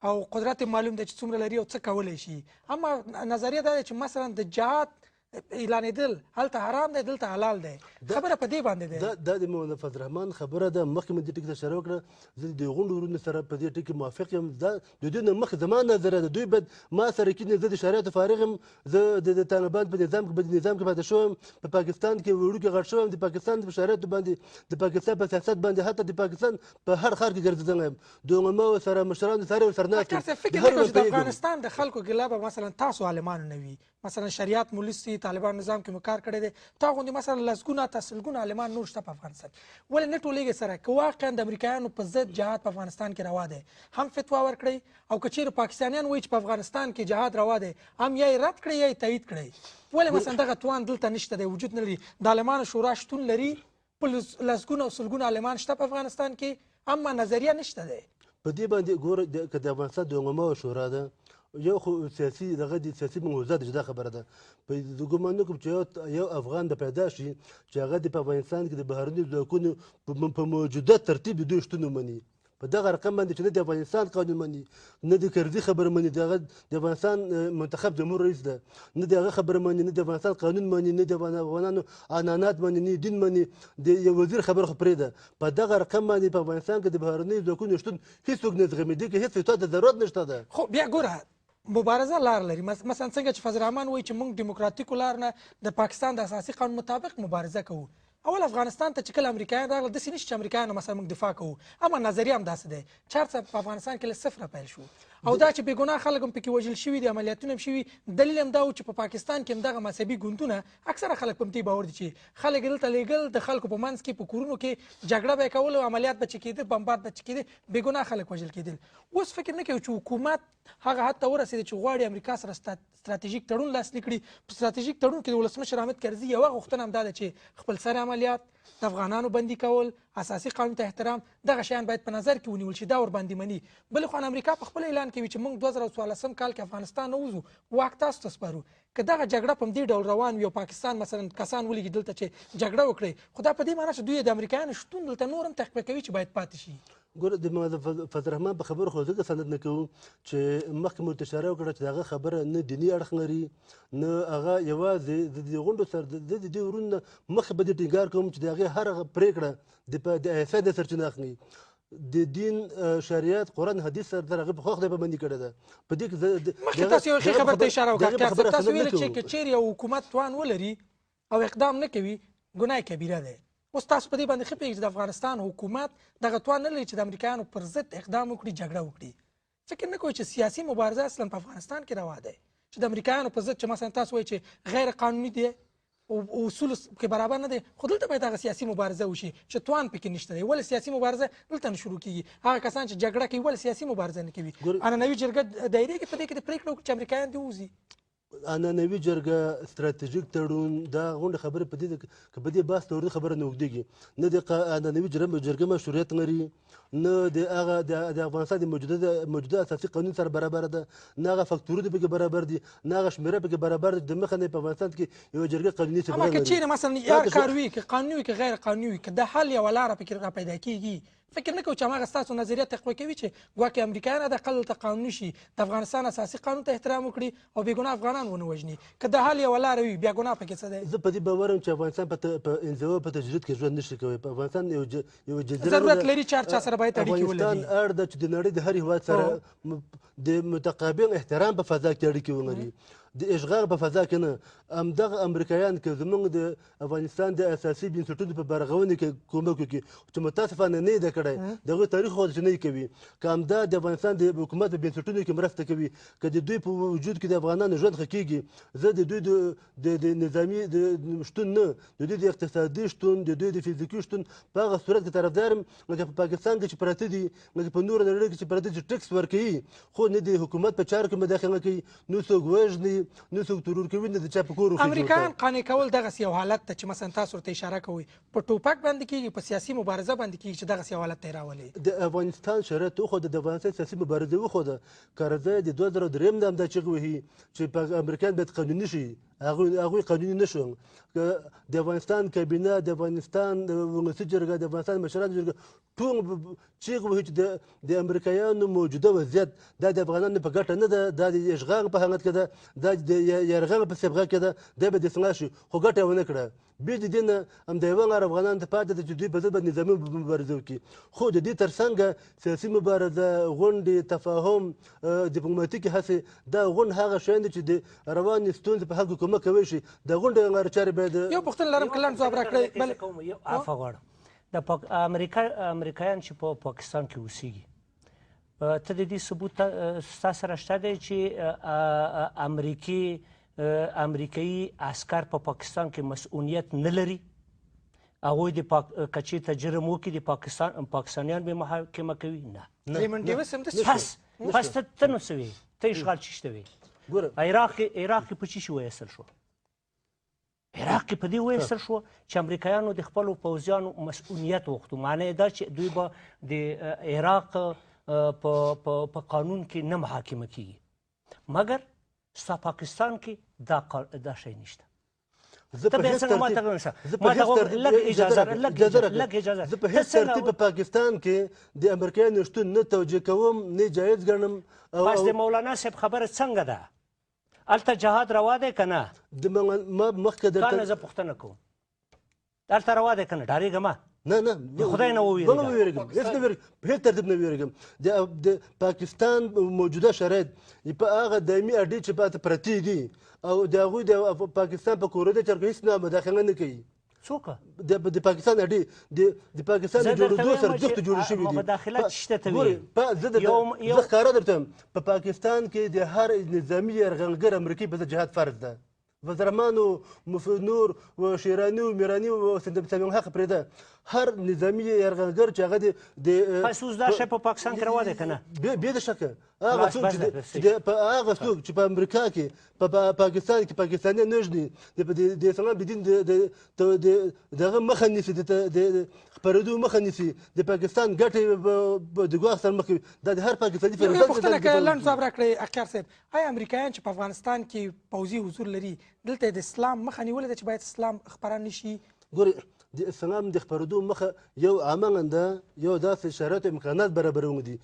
او قدرت یې معلوم دی چې څومره لري او څه کولی شي. اما نظریه دا ده چې مثلا د جهاد اعلانېدل هلته حرام دی، دلته حلال دی، خبره په دې باندې ده. دا د مولانا فضل الرحمن خبره ده. مخکې مې دې ټکي ته اشاره وکړه، زه د غونډو وروڼو سره په دې ټکي موافق یم. دا د دوی نه مخکې زما نظریه ده، دوی باید ما سره کښېني. زه د شرایطو فارغ یم، زه د طالبان په نظام کې، په نظام کې پاتې شوی یم، په پاکستان کې وړوکی غټ شوی یم، د پاکستان په شرایطو باندې، د پاکستان په سیاست باندې، حتی د پاکستان په هر ښار کې ګرځېدلی یم، د علماو سره، مشرانو سره ورسره ناست یم. فکر نه کوم چې د افغانستان د خلکو ګله به مثلا تاسو عالمانو نه وي، مثلا شریعت مو لوستي، طالبان نظام کې مو کار کړی دی، تا غوندې مثلا لسګونه تا سلګونه عالمان نور شته په افغانستان کې، ولې نه ټولېږئ سره؟ که واقعا د امریکایانو په ضد جهاد په افغانستان کې روا دی، هم فتوا ورکړئ، او که چیرې پاکستانیان وایي چې په افغانستان کې جهاد روا دی، هم یا یې رد کړئ یا یې تایید کړئ. ولې مثلا دغه توان دلته نشته دی، وجود نه لري؟ د عالمانو شورا شتون لري، په لسګونه او سلګونه عالمان شته په افغانستان کې، اما نظریه نشته دی. په دې باندې ګوره، که د افغانستان د علماو شورا ده، یو خو سیاسي دغه د سیاسي موضوع ده، جدا خبره ده. په دې ګومان نه کوم چې یو افغان به پیدا شي چې هغه د په افغانستان کې د بهرنیو ځواکونو په موجوده ترتیب د دوی شتون ومني. په دغه رقم باندې چې نه د افغانستان قانون مني، نه د کرزي خبره مني، دغه د افغانستان منتخب جمهور رئیس ده، نه د هغه خبره مني، نه د افغانستان قانون مني، نه د افغانانو عنعنات مني، نه دین مني، د یو وزیر خبره خو پرېږده. په دغه رقم باندې په افغانستان کې د بهرنیو ځواکونو شتون هیڅوک نه زغمي، دې کې هیڅ فتوا ته ضرورت نشته ده. خو بیا ګوره مبارزه لار لري. مثلا څنګه چې فضل الرحمن وایي چې موږ دیموکراتیکو لار نه د پاکستان د اساسي قانون مطابق مبارزه کوو. اول افغانستان ته چې کله امریکایان راغلل، داسې نشي چې امریکایانو مثلا موږ دفاع کوو، اما نظریه هم داسې دی. چار څه په افغانستان کې له صفره پیل شو، او دا چې بېګناه خلک هم پکې وژل شوي دي، عملیاتونه هم شوي، دلیل هم دا و چې په پاکستان کې هم دغه مذهبي ګوندونه اکثره خلک په همدې باور دي چې خلک یې دلته لېږل، د خلکو په منځ کې په کورونو کې جګړه به یې کوله، عملیات به چې کېده، بمبارد به چې کېده، بېګناه خلک وژل کېدل. اوس فکر نه کوي چې حکومت هغه حد ته ورسېده چې غواړي امریکا سره ستراتیژیک تړون لاسلیک کړي. په ستراتیژیک تړون کې د ولسمشر حامد کرزي یوه غوښتنه هم دا ده چې خپل سر عملیات، د افغانانو بندي کول، اساسي قانون ته احترام، دغه شیان باید په نظر کې ونیول شي، دا ورباندې مني. بلې خوا امریکا په خپل اعلان کوي چې موږ 2014 کال کې افغانستان نه وځو، واک تاسو ته سپارو. که دغه جګړه په همدې ډول روان وي او پاکستان مثلا کسان ولېږي دلته چې جګړه وکړي، خو دا په دې معنی چې دوی د امریکایانو شتون دلته نور هم تقویه کوي چې باید پاتې شي. ګوره د فضل الرحمن په خبرو خو ځکه سند نه کوو چې مخکې مو ورته اشاره وکړه چې د هغه خبره نه دیني اړخ لري، نه هغه یوازې د دې غونډو سره د دې وروڼو نه مخکې به دې ټینګار کوم چې د هغې هره پرېکړه د ایس د سرچینه اخلي، د دین، شریعت، قرآن، حدیث سره تر هغې په خوښ دی پابندي کړې ده. په دې کې مخکې تاسو یو ښې خبر ته اشاره وکړه، تاسو ویل چې که چیرې یو حکومت توان ولري او اقدام نه کوي، ګناه کبیره ده. اوس تاسو په دې باندې ښه پوهېږئ چې د افغانستان حکومت دغه توان نه لري چې د امریکایانو پر ضد اقدام وکړي، جګړه وکړي. فکر نه کوئ چې سیاسي مبارزه اصلا په افغانستان کې روا دی چې د امریکایانو په ضد، چې مثلا تاسو وایئ چې غیر قانوني دی او اصول کې برابر نه دی، خو دلته باید هغه سیاسي مبارزه وشي چې توان پکې نشته دی. ولې سیاسي مبارزه دلته نه شروع کیږي؟ هغه کسان چې جګړه کوي ولې سیاسي مبارزه نه کوي؟ عنعنوي جرګه دایرې کې په دې کې د پرېکړه وکړي چې امریکایان دې ووځي. عنعنوي جرګه، ستراتیژیک تړون، دا غونډه خبرې په دې که په دې بحث ته ورته خبره نه اوږدېږي. نه د عنعنوي جرګه مشروعیت لري، نه د هغه د افغانستان د موجوده اساسي قانون سره برابره ده، نه هغه فکتورونه پکې برابر دي، نه هغه شمېره پکې برابر دي. د مخه نه په افغانستان کې یوه جرګه قانوني صبغه اما که لري. چیرې مثلا یار کار وي، که قانوني وي که غیر قانوني وي، که د حل یوه لاره پکې را پیدا کېږي، فکر نه کوو چې هماغه ستاسو نظریه تقویه کوي چې ګواکې امریکایان حداقل دلته قانوني شي، د افغانستان اساسي قانون ته احترام وکړي او بې ګناه افغانان ونه وژني. که د حل یوه لاره وي، بیا ګناه پکې څه دی؟ زه په دې باور یم چې افغانستان په انزوا په تجرید کې ژوند نشي کوی. په افغانستان یو جزیره ضرورت لري چې هر چا سره باید اړیکې ولري. افغانستان اړ ده چې د نړۍ د هر هېواد سره د متقابل احترام په فضا کې اړیکې ولري، د اشغال په فضا کې نه. همدغه امریکایان که زمونږ د افغانستان د اساسي بنسټونو په برغونه کې کومک وکړي، چې متاسفانه نه یې ده کړی، د هغوی تاریخ خو چې نه یې کوي، که همدا د افغانستان د حکومت په بنسټونو کې مرسته کوي، که د دوی په وجود کې د افغانانو ژوند ښه کېږي، زه د دوی د نظامي د شتون نه، د دوی د اقتصادي شتون، د دوی د فزیکي شتون په هغه صورت کې طرفدار یم لکه په پاکستان کې چې پراته دي، لکه په نوره نړۍ کې چې پراته دي، چې ټکس ورکوي، خو نه د حکومت په چارو کې مداخله کوي، نه څوک وژني، نه څوک ترور کوي، نه د چا په کور وخیژي. امریکایان قانع کول دغسې یو حالت ته چې مثلا تاسو ورته اشاره کوئ، په ټوپک باندې کېږي، په سیاسي مبارزه باندې کېږي چې دغسې یو حالت ته یې راولي. د افغانستان شرایط وښوده، د افغانستان سیاسي مبارزه وښوده. کرزی د 2003 نه همدا چیغې وهي چې امریکایان باید قانوني شي، هغوی قانوني نه شول. د افغانستان کابینه، د افغانستان ولسي جرګه، د افغانستان مشرانو جرګه ټول چیغې وهي چې د امریکایانو موجوده وضعیت دا د افغانانو په ګټه نه ده، دا د اشغال په حالت کې ده، دا د یرغل په صبغه کې ده، دا به د اصلاح شي، خو ګټه یې ونه کړه. بې د دې نه همدا یوه لار افغانانو ته پاتې ده چې دوی په ضد باندې نظامي مبارزه وکړي. خو د دې ترڅنګه سیاسي مبارزه، غونډې، تفاهم، دیپلوماتیکې هڅې، دا غونډ هغه شیان دي چې د روانې ستونزې په حل کې کومک کوی شي. د غونډې لارې چارې باید یو پوښتنه لرم که لنډ ځواب راکړئ. بله. یو عفوه غواړم. د امریکایان چې په پاکستان کې اوسېږي، ته د دې ثبوت ستا سره شته دی چې امریکایي عسکر په پاکستان کې مسؤلیت نه لري؟ هغوی د که چېرته جرم وکړي د پاکستانیان به محاکمه کوي؟ نه. ریمنډ ډیوس هم داسې پس پس ته نو څه وې؟ ته اشغال چی شته وې؟ عراق کې په څه شي وایستل شو؟ عراق کې په دې وایستل شو چې امریکایانو د خپلو پوځیانو مسؤلیت وغوښتو. معنی یې دا چې دوی به د عراق په قانون کې نه محاکمه کیږي، مګر ستا پاکستان کې دا شی نشته. زه په هیڅ ترتیب زه په هیڅ ترتیب په پاکستان کې د امریکایانو شتون نه توجیه کوم، نه جایز ګڼم. پس د مولانا صاحب خبره څنګه ده؟ هلته جهاد روا دی که نه؟ ما مخکې درته نه زه پوښتنه کوم، هلته روا دی که نه؟ ډارېږه مه. نه نه، د خدای نه ووېرېږه. نه ووېرېږم، هېڅ نه وېرېږم، په هېڅ ترتیب نه وېرېږم. د پاکستان موجوده شرایط په هغه دایمي اډې چې پاته پرتې دي او د هغوی د پاکستان په کورنۍ چارو کې هېڅ نه مداخله نه کوي. څوک؟ د پاکستان اډې د پاکستان د جوړېدو سره جوخت جوړې شوې دي. مداخله څه شته ته وایې؟ زه ښکاره درته وایم، په پاکستان کې د هر نظامي یرغلګر امریکې په ضد جهاد فرض ده. وزرمان و نور و شیرانی و میرانی و سمیم حق پرېږده، هر نظامي یرغلګر چې هغه د پس اوس دا شی په پاکستان کې روا دی که نه؟ بې د شکه هغه څوک چې هغه څوک چې په امریکا کې په پاکستان کې پاکستانیان نه وژني، د اسلام د دین د هغه مخه نیسي، د خپرېدو مخه نیسي، د پاکستان ګټې د ګواښ سره مخ کوي، دا د هر پاکستاني فریضه ده. پوښتنه که لنډ ځواب راکړئ اقیار صاحب، آیا امریکایان چې په افغانستان کې پوځي حضور لري دلته د اسلام مخه نیولې ده چې باید اسلام خپره نه شي؟ ګورئ، د اسلام د خپرېدو مخه یو عملاً ده، یو داسې شرایط امکانات برابرول دي.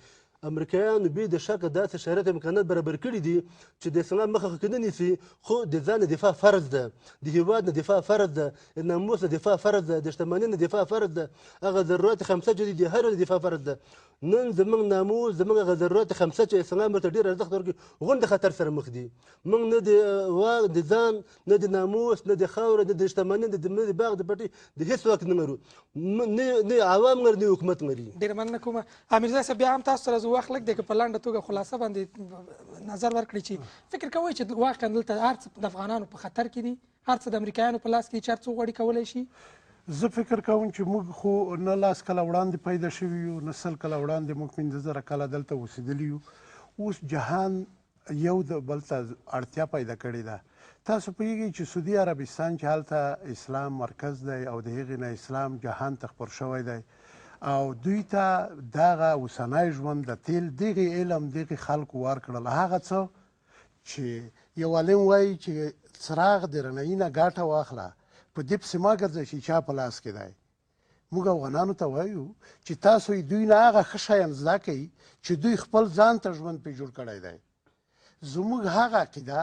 امریکایانو بې د شکه داسې شرایط امکانات برابر کړي دي چې د اسلام مخه خو نه نیسي، خو د ځان نه دفاع فرض ده، د هیواد نه دفاع فرض ده، د ناموس نه دفاع فرض ده، د شتمنۍ نه دفاع فرض ده، هغه ضرورت خمسه چې دي د هر دفاع فرض ده. نن زمونږ ناموس، زمونږ هغه ضرورت خمسه چې اسلام ورته ډېر ارزښت ورکوي، غونډه خطر سره مخ دي. موږ نه د واک د ځان، نه د ناموس، نه د خاورې، نه د شتمنۍ، نه د باغ د پټي، د هېڅ واک نه لرو، نه عوام لري، نه حکومت لري. ډېره مننه کوم امیرزی صاحب. بیا هم تاسو سره زه وخت لږ دی، که په لنډه توګه خلاصه باندې نظر ورکړئ چې فکر کوئ چې واقعا دلته هر څه د افغانانو په خطر کې دي، هر څه د امریکایانو په لاس کې دي چې هر څه وغواړي کولی شي؟ زه فکر کوم چې موږ خو نه لاس کله وړاندې پیدا شوي یو، نه 100 کله وړاندې، موږ 5000 کاله دلته اوسېدلي یو. اوس جهان یو د بل ته اړتیا پیدا کړې ده. تاسو پوهېږئ چې سعودي عربستان چې هلته اسلام مرکز دی او د هغې نه اسلام جهان ته خپور شوی دی، او دوی ته دغه اوسنی ژوند د تیل دغې علم دغې خلکو ورکړل. هغه څه چې یو عالم وایي چې څراغ د رڼایي نه ګټه واخله، په دې پسې ما ګرځئ چې چا په لاس کې دی. موږ افغانانو ته وایو چې تاسو یې دوی نه هغه ښه شیان زده کړئ چې دوی خپل ځان ته ژوند پرې جوړ کړی دی. زموږ هغه عقیده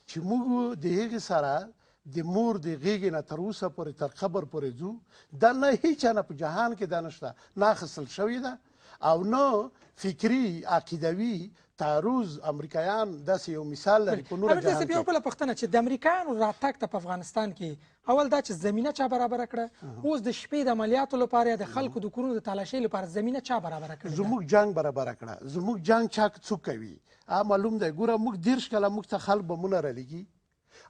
چې موږ د هغې سره د مور د غېږې نه تر اوسه پورې تر قبر پورې ځو، دا نه هیچا نه په جهان کې دا نشته، نه اخیستل شوې ده او نه فکري عقیدوي تعرض. امریکایان داسې یو مثال لري په نوره جهان کې. یو بله پوښتنه چې د امریکایانو راتګ ته په افغانستان کې اول دا چې زمینه چا برابره کړه، اوس د شپې د عملیاتو لپاره یا د خلکو د کورونو د تالاشۍ لپاره زمینه چا برابره کړې؟ زموږ جنګ برابره کړه. زموږ جنګ چا څوک کوي معلوم دی. ګوره موږ 30 کاله موږ ته خلک بمونه رالیږي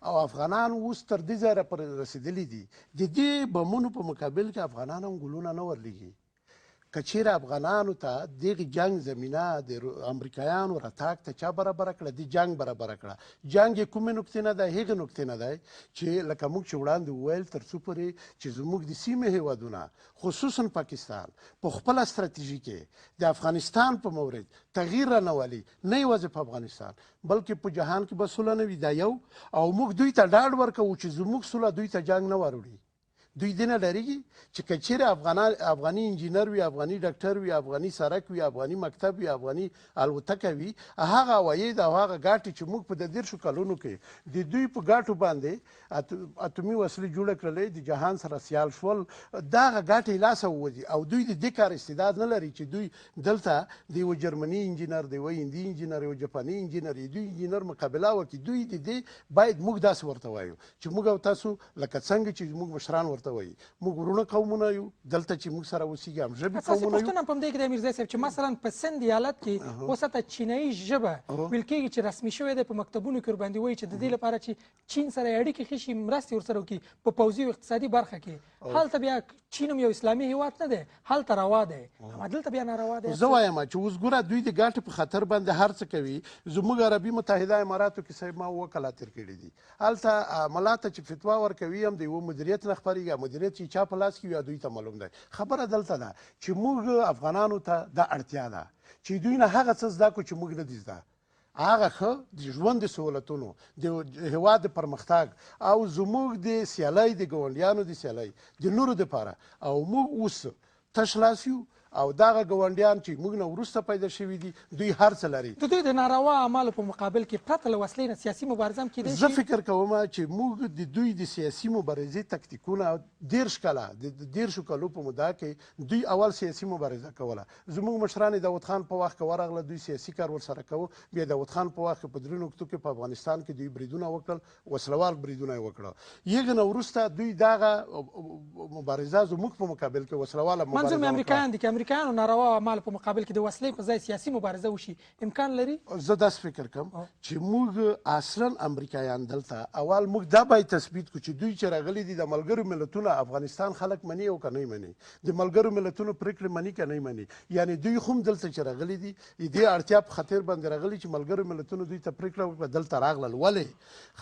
او افغانان اوس تر دې ځایه پر رسېدلي دي. د دې بمونو په مقابل کې افغانان هم ګلونه نه ورلیږي. که چیرې افغانانو ته دغه جنگ زمینه د امریکایانو راتګ ته چا برابره کړه، د جنگ برابره کړه. جنگ یې کومې نقطې نه دی، هغې نقطې نه دی چې لکه موږ چې وړاندې وویل، تر څو پورې چې زموږ د سیمې هېوادونه خصوصا پاکستان په خپله ستراتیژي کې د افغانستان په مورد تغییر رانه ولي، نه یوازې په افغانستان بلکې په جهان کې به سوله نه وي. دا یو، او موږ دوی ته ډاډ ورکوو چې زموږ سوله دوی ته جنګ نه وروړي. دوی دې نه ډارېږي چې که چیرې افغاني انجینر وي، افغاني ډاکټر وي، افغاني سرک وي، افغاني مکتب وي، افغاني الوتکه وي، هغه عواید او هغه ګټې چې موږ په د 30 کلونو کې د دوی په ګټو باندې اتومي وسلې جوړه کړلې، د جهان سره سیال شول، دغه ګټې لاسه ووځي. او دوی د دې کار استعداد نه لري چې دوی دلته د یو جرمني انجینر، د یو هندي انجینر، یو جاپاني انجینر، د دوی انجینر مقابله وکړي. دوی د دې باید موږ داسې ورته وایو چې موږ او تاسو لکه څنګه چې موږ مشران ورته وایي، موږ وروڼه قومونه یو، دلته چې موږ سره اوسېږي هم ژبې قومونه یو. پوښتنه په همدې کې د امیرزی صاحب چې مثلا په سند ایالت کې اوس حتی چینایي ژبه ویل کېږي چې رسمي شوې ده، په مکتبونو کې ورباندې وایي چې د دې لپاره چې چین سره اړیکې ښې شي، مرستې ورسره وکړي په پوځي او اقتصادي برخه کې. هلته بیا چین هم یو اسلامي هیواد نه دی، هلته روا دی، اما دلته بیا ناروا دی. زه وایم چې اوس ګوره دوی د ګټې په خاطر باندې هر څه کوي. زموږ عربي متحده اماراتو کې صاحب ما 7 کاله تېر کړي دي، هلته ملا ته چې فتوا ورکوي هم د یوه مدیریت نه خپرېږي، مدیریت چې چا په لاس کې وي دوی ته معلوم دی. خبره دلته ده چې موږ افغانانو ته دا اړتیا ده چې دوی نه هغه څه زده کړو چې موږ نه دي زده، هغه ښه د ژوند د سهولتونو، د هیواد د پرمختګ او زموږ د سیالۍ، د ګاونډیانو د سیالۍ، د نورو دپاره. او موږ اوس تش لاس یو او دغه ګاونډیان چې موږ نه وروسته پیدا شوي دي دوی هر څه لري. د دوی د ناروا اعمالو په مقابل کې پرته له وسلې نه سیاسي مبارزه هم کېدای شي؟ زه فکر کوم چې موږ د دوی د سیاسي مبارزې تکتیکونه 30 کاله، د 30 کالو په موده کې دوی اول سیاسي مبارزه کوله. زموږ مشران داود خان په وخت کې ورغله، دوی سیاسي کار ورسره کوو. بیا داود خان په وخت کې په 3 نقطو کې په افغانستان کې دوی بریدونه وکړل، وسلوال بریدونه یې وکړل. هغې نه وروسته دوی دغه مبارزه زموږ په مقابل کې وسلواله مبارزه منظور مې امریکایان دي، که امریکایانو ناروا اعمالو په مقابل کې د وسلې په ځای سیاسي مبارزه وشي امکان لري؟ زه داسې فکر کوم چې موږ اصلا امریکایان دلته اول موږ دا باید تثبیت کړو چې دوی چې راغلي دي د ملګرو ملتونو افغانستان خلک مني او که نه مني، د ملګرو ملتونو پرېکړې مني که نه مني. یعنې دوی هم دلته چې راغلي دي د دې اړتیا په خاطر باندې راغلي چې ملګرو ملتونو دوی ته پرېکړه وکړه، دلته راغلل. ولې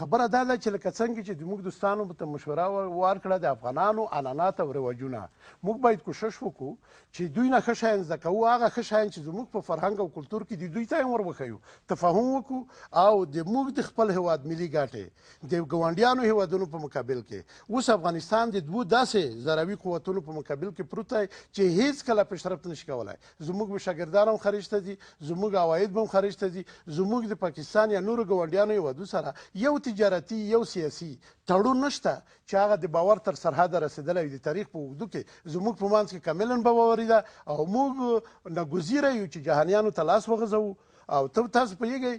خبره دا ده چې لکه څنګه چې زموږ دوستانو ته مشوره ورکړه د افغانانو عنعنات او رواجونه، موږ باید کوشش وکړو چې دوی نه ښه شیان زده کوو، هغه ښه شیان چې زموږ په فرهنګ او کلتور کې دي دوی ته هم ور وښیو، تفاهم وکړو او د موږ د خپل هیواد ملي ګټې د ګاونډیانو هیوادونو په مقابل کې. اوس افغانستان د دوو داسې ذروي قوتونو په مقابل کې پروت دی چې هیڅکله پیشرفت نشي کولای. زموږ به شاګردان هم خارج ته ځي، زموږ عواید به هم خارج ته ځي، زموږ د پاکستان یا نورو ګاونډیانو هیوادو سره یو تجارتي یو سیاسي تړون نشته چې هغه د باور تر سرحده رسېدلی وي. د تاریخ په اوږدو کې زموږ په منځ کې کاملا باوري ده. او موږ ناګزیره یو چې جهانیانو ته لاس وغځوو. او ته تاسو پوهېږئ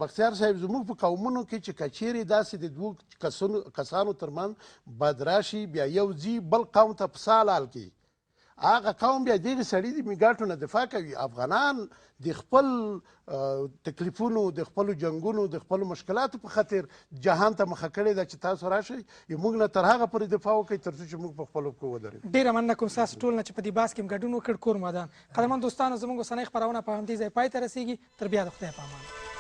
بختیار صاحب، زموږ په قومونو کې چې که چیرې داسې د دوو کسانو ترمنځ بد راشي، بیا یو ځي بل قوم ته پسه حلال کوي، هغه قوم بیا دغه سړي د ګټو نه دفاع کوي. افغانان د خپل تکلیفونو، د خپلو جنګونو، د خپلو مشکلاتو په خاطر جهان ته مخه کړې ده چې تاسو راشئ موږ نه تر هغه پورې دفاع وکړئ تر څو چې موږ په خپلو پښو ودرېږو. ډېره مننه کوم ستاسو ټول نه چې په دې بحث کې مو ګډون وکړ. کور مو ودان. قدرمن دوستانو، زموږ اوسنۍ خپرونه په همدې ځای پای ته رسېږي. تر بیا د خدای په امان.